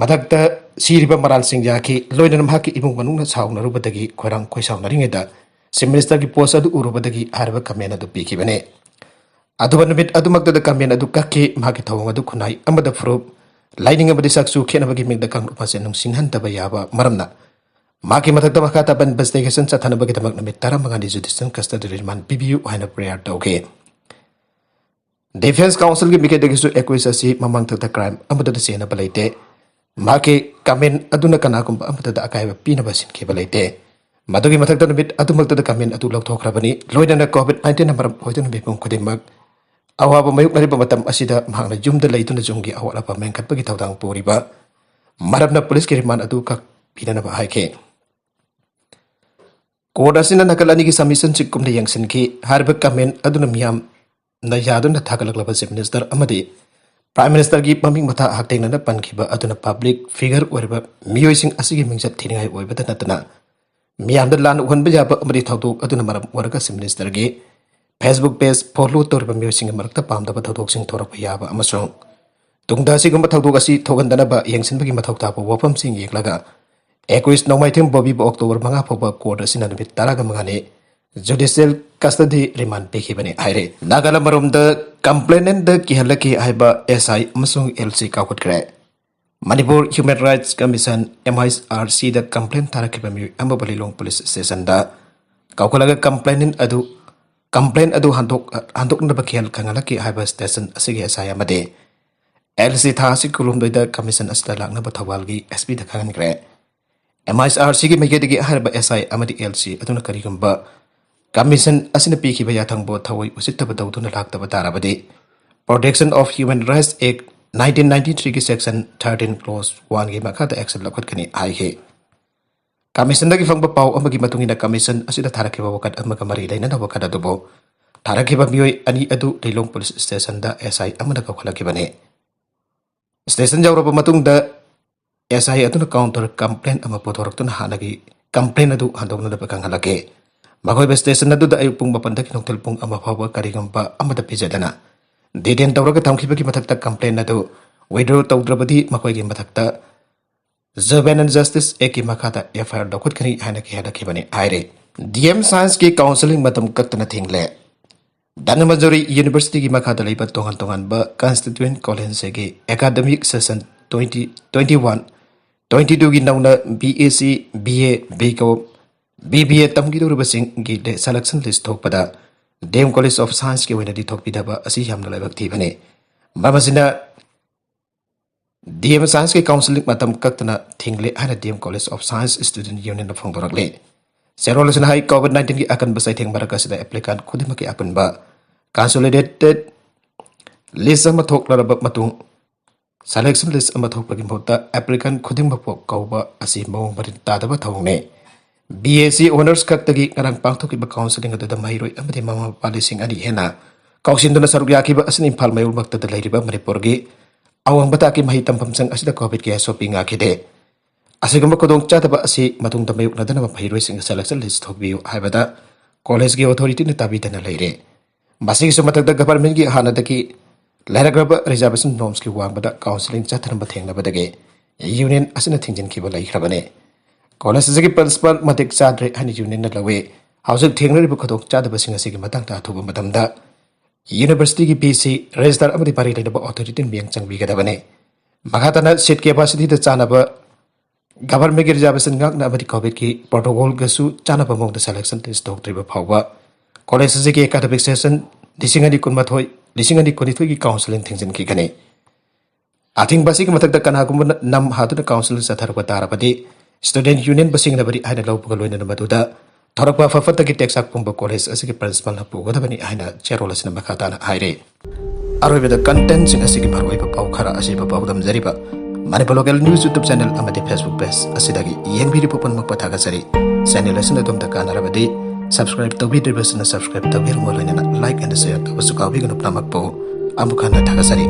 ꯃꯊꯛꯇ ꯁꯤꯔꯤꯕ ꯃꯔꯥꯜꯁꯤꯡ ꯌꯥꯈꯤ, ꯂꯣꯏꯅꯅ ꯃꯍꯥꯛꯀꯤ ꯏꯃꯨꯡ ꯃꯅꯨꯡꯅ ꯁꯥꯎꯅꯔꯨꯕꯗꯒꯤ ꯈꯣꯏꯔꯥꯡ ꯈꯣꯏꯁꯥꯎꯅꯔꯤꯉꯩꯗ Chief Ministerꯒꯤ post ꯑꯗꯨ ꯎꯔꯨꯕꯗꯒꯤ ꯍꯥꯏꯔꯤꯕ comment ꯑꯗꯨ ꯄꯤꯈꯤꯕꯅꯤ꯫ ꯑꯗꯨꯒ ꯅꯨꯃꯤꯠ ꯑꯗꯨꯃꯛꯇꯗ comment ꯑꯗꯨ ꯀꯛꯈꯤ꯫ ꯃꯍꯥꯛꯀꯤ ꯊꯧꯑꯣꯡ ꯑꯗꯨ ꯈꯨꯟꯅꯥꯏ ꯑꯃꯗ ꯐꯨꯔꯨꯞ, ꯂꯥꯏꯅꯤꯡ ꯑꯃꯗꯤ ꯆꯥꯛꯁꯨ ꯈꯦꯠꯅꯕꯒꯤ ꯃꯤꯡꯗ ꯀꯥꯡꯂꯨꯞ ꯃꯁꯦꯟ ꯅꯨꯡꯁꯤꯍꯟꯗꯕ ꯌꯥꯕ ꯃꯔꯝꯅ ꯃꯍꯥꯛꯀꯤ ꯃꯊꯛꯇ ꯃꯈꯥ ꯇꯥꯕ investigation ꯆꯠꯊꯅꯕꯒꯤꯗꯃꯛ ꯅꯨꯃꯤꯠ ꯇꯔꯥꯃꯉꯥꯅꯤ judicial custody remand ꯄꯤꯕꯤꯌꯨ ꯍꯥꯏꯅ prayer ꯇꯧꯈꯤ꯫ Defence Councilꯒꯤ ꯃꯤꯀꯩꯗꯒꯤꯁꯨ ꯑꯦꯀꯨꯏꯁ ꯑꯁꯤ ꯃꯃꯥꯡꯊꯛꯇ crime ꯑꯃꯠꯇꯗ ꯆꯦꯟꯅꯕ ꯂꯩꯇꯦ, ꯃꯍꯥꯛꯀꯤ comment ꯑꯗꯨꯅ ꯀꯅꯥꯒꯨꯝꯕ ꯑꯃꯠꯇꯗ ꯑꯀꯥꯏꯕ ꯄꯤꯅꯕ ꯁꯤꯟꯈꯤꯕ ꯂꯩꯇꯦ꯫ ꯃꯗꯨꯒꯤ ꯃꯊꯛꯇ ꯅꯨꯃꯤꯠ ꯑꯗꯨꯃꯛꯇꯗ comment ꯑꯗꯨ ꯂꯧꯊꯣꯛꯈ꯭ꯔꯕꯅꯤ꯫ ꯂꯣꯏꯅꯅ COVID nineteenꯅ ꯃꯔꯝ ꯑꯣꯏꯗꯨꯅ ꯃꯤꯄꯨꯝ ꯈꯨꯗꯤꯡꯃꯛ ꯑꯋꯥꯕ ꯃꯥꯌꯣꯛꯅꯔꯤꯕ ꯃꯇꯝ ꯑꯁꯤꯗ ꯃꯍꯥꯛꯅ ꯌꯨꯝꯗ ꯂꯩꯗꯨꯅ ꯌꯨꯝꯒꯤ ꯑꯋꯥꯠ ꯑꯄꯥ ꯃꯦꯟꯈꯠꯄꯒꯤ ꯊꯧꯗꯥꯡ ꯄꯨꯔꯤꯕ ꯃꯔꯝꯅ ꯄꯨꯂꯤꯁꯀꯤ remand ꯑꯗꯨ ꯀꯛꯄꯤꯅꯅꯕ ꯍꯥꯏꯈꯤ꯫ Court ꯑꯁꯤꯅ ꯅꯥꯀꯜ ꯑꯅꯤꯒꯤ submissionꯁꯤꯡ ꯀꯨꯞꯅ ꯌꯦꯡꯁꯤꯟꯈꯤ꯫ ꯍꯥꯏꯔꯤꯕ comment ꯑꯗꯨꯅ ꯃꯤꯌꯥꯝꯅ ꯌꯥꯗꯨꯅ ꯊꯥꯒꯠꯂꯛꯂꯕ Chief Minister ꯑꯃꯗꯤ Prime Ministerꯒꯤ ꯃꯃꯤꯡ ꯃꯊꯥ ꯍꯛꯊꯦꯡꯅꯅ ꯄꯟꯈꯤꯕ ꯑꯗꯨꯅ public figure ꯑꯣꯏꯔꯕ ꯃꯤꯑꯣꯏꯁꯤꯡ ꯑꯁꯤꯒꯤ ꯃꯤꯡꯆꯠ ꯊꯤꯅꯤꯡꯉꯥꯏ ꯑꯣꯏꯕꯇ ꯅꯠꯇꯅ ꯃꯤꯌꯥꯝꯗ ꯂꯥꯟ ꯎꯍꯟꯕ ꯌꯥꯕ ꯑꯃꯗꯤ ꯊꯧꯗꯣꯛ ꯑꯗꯨꯅ ꯃꯔꯝ ꯑꯣꯏꯔꯒ Chief Ministerꯒꯤ Facebook page follow ꯇꯧꯔꯤꯕ ꯃꯤꯑꯣꯏꯁꯤꯡꯒꯤ ꯃꯔꯛꯇ ꯄꯥꯝꯗꯕ ꯊꯧꯗꯣꯛꯁꯤꯡ ꯊꯣꯔꯛꯄ ꯌꯥꯕ ꯑꯃꯁꯨꯡ ꯇꯨꯡꯗ ꯑꯁꯤꯒꯨꯝꯕ ꯊꯧꯗꯣꯛ ꯑꯁꯤ ꯊꯣꯛꯍꯟꯗꯅꯕ ꯌꯦꯡꯁꯤꯟꯕꯒꯤ ꯃꯊꯧ ꯇꯥꯕ ꯋꯥꯐꯝꯁꯤꯡ ꯌꯦꯡꯂꯒ ꯑꯦꯀꯨꯏꯁ ꯅꯣꯡꯃꯥꯏꯊꯦꯝ ꯕꯣꯕꯤꯕꯨ October ꯃꯉꯥ ꯐꯥꯎꯕ court ꯑꯁꯤꯅ ꯅꯨꯃꯤꯠ ꯇꯔꯥꯒ ꯃꯉꯥꯅꯤ judicial custody remand ꯄꯤꯈꯤꯕꯅꯤ ꯍꯥꯏꯔꯦ꯫ ꯅꯥꯒꯥꯂꯦꯟ ꯃꯔꯣꯝꯗ complainantꯗ ꯀꯤꯍꯜꯂꯛꯈꯤ ꯍꯥꯏꯕ SI ꯑꯃꯁꯨꯡ LC ꯀꯥꯎꯈꯠꯈ꯭ꯔꯦ꯫ Manipur Human Rights Commission, MHRCꯗ complaint ꯊꯥꯔꯛꯈꯤꯕ ꯃꯤꯑꯣꯏ ꯑꯃꯕꯨ ꯂꯤꯂꯣꯡ police stationꯗ ꯀꯧꯈꯠꯂꯒ complainant ꯑꯗꯨ, complaint ꯑꯗꯨ ꯍꯟꯗꯣꯛ-, ꯍꯟꯗꯣꯛꯅꯕ ꯈꯦꯜ ꯈꯪꯍꯜꯂꯛꯈꯤ ꯍꯥꯏꯕ station ꯑꯁꯤꯒꯤ SI ꯑꯃꯗꯤ LC ꯊꯥ ꯑꯁꯤ ꯀꯨꯟꯍꯨꯝꯗꯣꯏꯗ commission ꯑꯁꯤꯗ ꯂꯥꯛꯅꯕ ꯊꯧꯕꯥꯜꯒꯤ SPꯗ ꯈꯪꯍꯟꯈ꯭ꯔꯦ꯫ MHRCꯒꯤ ꯃꯥꯏꯀꯩꯗꯒꯤ ꯍꯥꯏꯔꯤꯕ SI ꯑꯃꯗꯤ LC ꯑꯗꯨꯅ ꯀꯔꯤꯒꯨꯝꯕ commission ꯑꯁꯤꯅ ꯄꯤꯈꯤꯕ ꯌꯥꯊꯪꯕꯨ ꯊꯑꯣꯏ ꯎꯁꯤꯠꯇꯕ ꯇꯧꯗꯨꯅ ꯂꯥꯛꯇꯕ ꯇꯥꯔꯕꯗꯤ Protection of Human Rights Act nineteen ninety threeꯒꯤ section thirteen clause oneꯒꯤ ꯃꯈꯥꯗ action ꯂꯧꯈꯠꯀꯅꯤ ꯍꯥꯏꯈꯤ꯫ ꯀꯃꯤꯁꯟꯗꯒꯤ ꯐꯪꯕ ꯄꯥꯎ ꯑꯃꯒꯤ ꯃꯇꯨꯡ ꯏꯟꯅ, ꯀꯃꯤꯁꯟ ꯑꯁꯤꯗ ꯊꯥꯔꯛꯈꯤꯕ ꯋꯥꯀꯠ ꯑꯃꯒ ꯃꯔꯤ ꯂꯩꯅꯅ ꯋꯥꯀꯠ ꯑꯗꯨꯕꯨ ꯊꯥꯔꯛꯈꯤꯕ ꯃꯤꯑꯣꯏ ꯑꯅꯤ ꯑꯗꯨ ꯂꯤꯂꯣꯡ ꯄꯨꯂꯤꯁ ꯁ꯭ꯇꯦꯁꯟꯗ S I ꯑꯃꯅ ꯀꯧꯈꯠꯂꯛꯈꯤꯕꯅꯤ꯫ ꯁ꯭ꯇꯦꯁꯟ ꯌꯧꯔꯕ ꯃꯇꯨꯡꯗ S I ꯑꯗꯨꯅ counter complaint ꯑꯃ ꯄꯨꯊꯣꯔꯛꯇꯨꯅ ꯍꯥꯟꯅꯒꯤ complaint ꯑꯗꯨ ꯍꯟꯗꯣꯛꯅꯅꯕ ꯈꯪꯍꯜꯂꯛꯈꯤ꯫ ꯃꯈꯣꯏꯕꯨ ꯁ꯭ꯇꯦꯁꯟ ꯑꯗꯨꯗ ꯑꯌꯨꯛ ꯄꯨꯡ ꯃꯥꯄꯟꯗꯒꯤ ꯅꯨꯡꯊꯤꯜ ꯄꯨꯡ ꯑꯃ ꯐꯥꯎꯕ ꯀꯔꯤꯒꯨꯝꯕ ꯑꯃꯗ ꯄꯤꯖꯗꯅ detain ꯇꯧꯔꯒ ꯊꯝꯈꯤꯕꯒꯤ ꯃꯊꯛꯇ, complaint ꯑꯗꯨ withdraw ꯇꯧꯗ꯭ꯔꯕꯗꯤ ꯃꯈꯣꯏꯒꯤ ꯃꯊꯛꯇ Juvenile Justice Actꯀꯤ ꯃꯈꯥꯗ F I R ꯂꯧꯈꯠꯀꯅꯤ ꯍꯥꯏꯅ ꯀꯤꯍꯜꯂꯛꯈꯤꯕꯅꯤ ꯍꯥꯏꯔꯤ꯫ D M Scienceꯀꯤ counselling ꯃꯇꯝ ꯀꯛꯇꯅ ꯊꯤꯡꯂꯦ꯫ ꯙꯅꯃꯟꯖꯨꯔꯤ Universityꯒꯤ ꯃꯈꯥꯗ ꯂꯩꯕ ꯇꯣꯉꯥꯟ ꯇꯣꯉꯥꯟꯕ constituent collegeꯁꯤꯡꯒꯤ academic session twenty twenty-one twenty-twoꯒꯤ ꯅꯧꯅ B A C, B A, B Com, B B A ꯇꯝꯒꯗꯧꯔꯤꯕꯁꯤꯡꯒꯤ selection list ꯊꯣꯛꯄꯗ D M College of Scienceꯀꯤ ꯑꯣꯏꯅꯗꯤ ꯊꯣꯛꯄꯤꯗꯕ ꯑꯁꯤ ꯌꯥꯝꯅ ꯂꯥꯏꯕꯛ ꯊꯤꯕꯅꯤ꯫ ꯃꯔꯝ ꯑꯁꯤꯅ D M Scienceꯀꯤ counselling ꯃꯇꯝ ꯀꯛꯇꯅ ꯊꯤꯡꯂꯦ ꯍꯥꯏꯅ D M College of Science Student Unionꯅ ꯐꯣꯡꯗꯣꯔꯛꯂꯤ꯫ ꯆꯦꯔꯣꯜ ꯑꯁꯤꯅ ꯍꯥꯏ, COVID nineteenꯒꯤ ꯑꯀꯟꯕ ꯆꯩꯊꯦꯡ ꯃꯔꯛ ꯑꯁꯤꯗ applicant ꯈꯨꯗꯤꯡꯃꯛꯀꯤ ꯑꯄꯨꯟꯕ consolidated list ꯑꯃ ꯊꯣꯛꯂꯔꯕ ꯃꯇꯨꯡ, selection list ꯑꯃ ꯊꯣꯛꯄꯒꯤ ꯃꯍꯨꯠꯇ applicant ꯈꯨꯗꯤꯡꯃꯛꯄꯨ ꯀꯧꯕ ꯑꯁꯤ ꯃꯑꯣꯡ ꯃꯔꯤꯟ ꯇꯥꯗꯕ ꯊꯧꯑꯣꯡꯅꯤ꯫ B A C Honours ꯈꯛꯇꯒꯤ ꯉꯔꯥꯡ ꯄꯥꯡꯊꯣꯛꯈꯤꯕ counselling ꯑꯗꯨꯗ ꯃꯍꯩꯔꯣꯏ ꯑꯃꯗꯤ ꯃꯃꯥ ꯃꯄꯥ ꯂꯤꯁꯤꯡ ꯑꯅꯤ ꯍꯦꯟꯅ ꯀꯧꯁꯤꯟꯗꯨꯅ ꯁꯔꯨꯛ ꯌꯥꯈꯤꯕ ꯑꯁꯤꯅ ꯏꯝꯐꯥꯜ ꯃꯌꯣꯜꯃꯛꯇꯗ ꯂꯩꯔꯤꯕ ꯃꯅꯤꯄꯨꯔꯒꯤ ꯑꯋꯥꯡꯕ ꯊꯥꯛꯀꯤ ꯃꯍꯩ ꯇꯝꯐꯝꯁꯤꯡ ꯑꯁꯤꯗ COVID ꯀꯌꯥ ꯁꯣꯛꯄꯤ ꯉꯥꯛꯈꯤꯗꯦ꯫ ꯑꯁꯤꯒꯨꯝꯕ ꯈꯨꯗꯣꯡꯆꯥꯗꯕ ꯑꯁꯤ ꯃꯇꯨꯡꯗ ꯃꯥꯌꯣꯛꯅꯗꯅꯕ ꯃꯍꯩꯔꯣꯏꯁꯤꯡꯒꯤ selection list ꯊꯣꯛꯄꯤꯌꯨ ꯍꯥꯏꯕꯗ collegeꯀꯤ authorityꯅ ꯇꯥꯕꯤꯗꯅ ꯂꯩꯔꯦ꯫ ꯃꯁꯤꯒꯤꯁꯨ ꯃꯊꯛꯇ governmentꯀꯤ ꯍꯥꯟꯅꯗꯒꯤ ꯂꯩꯔꯛꯂꯕ reservation normsꯀꯤ ꯋꯥꯡꯃꯗ counselling ꯆꯠꯊꯔꯝꯕ ꯊꯦꯡꯅꯕꯗꯒꯤ union ꯑꯁꯤꯅ ꯊꯤꯡꯖꯤꯟꯈꯤꯕ ꯂꯩꯈ꯭ꯔꯕꯅꯤ꯫ College ꯑꯁꯤꯒꯤ principal ꯃꯇꯤꯛ ꯆꯥꯗ꯭ꯔꯦ ꯍꯥꯏꯅ unionꯅ ꯂꯧꯏ꯫ ꯍꯧꯖꯤꯛ ꯊꯦꯡꯅꯔꯤꯕ ꯈꯨꯗꯣꯡꯆꯥꯗꯕꯁꯤꯡ ꯑꯁꯤꯒꯤ ꯃꯇꯥꯡꯗ ꯑꯊꯨꯕ ꯃꯇꯝꯗ universityꯒꯤ B C register ꯑꯃꯗꯤ ꯃꯔꯤ ꯂꯩꯅꯕ authorityꯅ ꯃꯤꯠꯌꯦꯡ ꯆꯪꯕꯤꯒꯗꯕꯅꯤ꯫ ꯃꯈꯥ ꯇꯥꯅ seat capacityꯗ ꯆꯥꯟꯅꯕ governmentꯀꯤ reservation ꯉꯥꯛꯅ ꯑꯃꯗꯤ COVIDꯀꯤ protocolꯒꯁꯨ ꯆꯥꯟꯅꯕ ꯃꯑꯣꯡꯗ selection list ꯊꯣꯛꯇ꯭ꯔꯤꯕ ꯐꯥꯎꯕ college ꯑꯁꯤꯒꯤ academic session ꯂꯤꯁꯤꯡ ꯑꯅꯤ ꯀꯨꯟꯃꯥꯊꯣꯏ, ꯂꯤꯁꯤꯡ ꯑꯅꯤ ꯀꯨꯟꯅꯤꯊꯣꯏꯒꯤ counselling ꯊꯤꯡꯖꯤꯟꯈꯤꯒꯅꯤ꯫ ꯑꯊꯤꯡꯕ ꯑꯁꯤꯒꯤ ꯃꯊꯛꯇ ꯀꯅꯥꯒꯨꯝꯕꯅ ꯅꯝ ꯍꯥꯗꯨꯅ counselling ꯆꯠꯊꯔꯛꯄ ꯇꯥꯔꯕꯗꯤ student unionꯕꯨ ꯁꯤꯡꯅꯕꯅꯤ ꯍꯥꯏꯅ ꯂꯧꯕꯒ ꯂꯣꯏꯅꯅ ꯃꯗꯨꯗ ꯊꯣꯔꯛꯄ ꯑꯐ ꯐꯠꯇꯒꯤ ꯇꯦꯛꯆꯥꯛ ꯄꯨꯝꯕ college ꯑꯁꯤꯒꯤ principalꯅ ꯄꯨꯒꯗꯕꯅꯤ ꯍꯥꯏꯅ ꯆꯦꯔꯣꯜ ꯑꯁꯤꯅ ꯃꯈꯥ ꯇꯥꯅ ꯍꯥꯏꯔꯤ꯫ ꯑꯔꯣꯏꯕꯗ contentꯁꯤꯡ ꯑꯁꯤꯒꯤ ꯃꯔꯨꯑꯣꯏꯕ ꯄꯥꯎ ꯈꯔ ꯑꯁꯤꯕꯨ ꯄꯥꯎꯗꯝꯖꯔꯤꯕ Manipur local news YouTube channel ꯑꯃꯗꯤ ꯐꯦꯁꯕꯨꯛ ꯄꯦꯖ ꯑꯁꯤꯗꯒꯤ ꯌꯦꯡꯕꯤꯔꯤꯕ ꯄꯨꯝꯅꯃꯛꯄꯨ ꯊꯥꯒꯠꯆꯔꯤ꯫ ꯆꯦꯅꯦꯜ ꯑꯁꯤꯅ ꯑꯗꯣꯝꯗ ꯀꯥꯟꯅꯔꯕꯗꯤ ꯁꯕꯁꯀ꯭ꯔꯥꯏꯕ ꯇꯧꯕꯤꯗ꯭ꯔꯤꯕꯁꯤꯡꯅ ꯁꯕꯁꯀ꯭ꯔꯥꯏꯕ ꯇꯧꯕꯤꯔꯝꯃꯨ, ꯂꯣꯏꯅꯅ ꯂꯥꯏꯛ ꯑꯦꯟ ꯁꯦꯌꯔ ꯇꯧꯕꯁꯨ ꯀꯥꯎꯕꯤꯒꯅꯨ꯫ ꯄꯨꯝꯅꯃꯛꯄꯨ ꯑꯃꯨꯛ ꯍꯟꯅ ꯊꯥꯒꯠꯆꯔꯤ꯫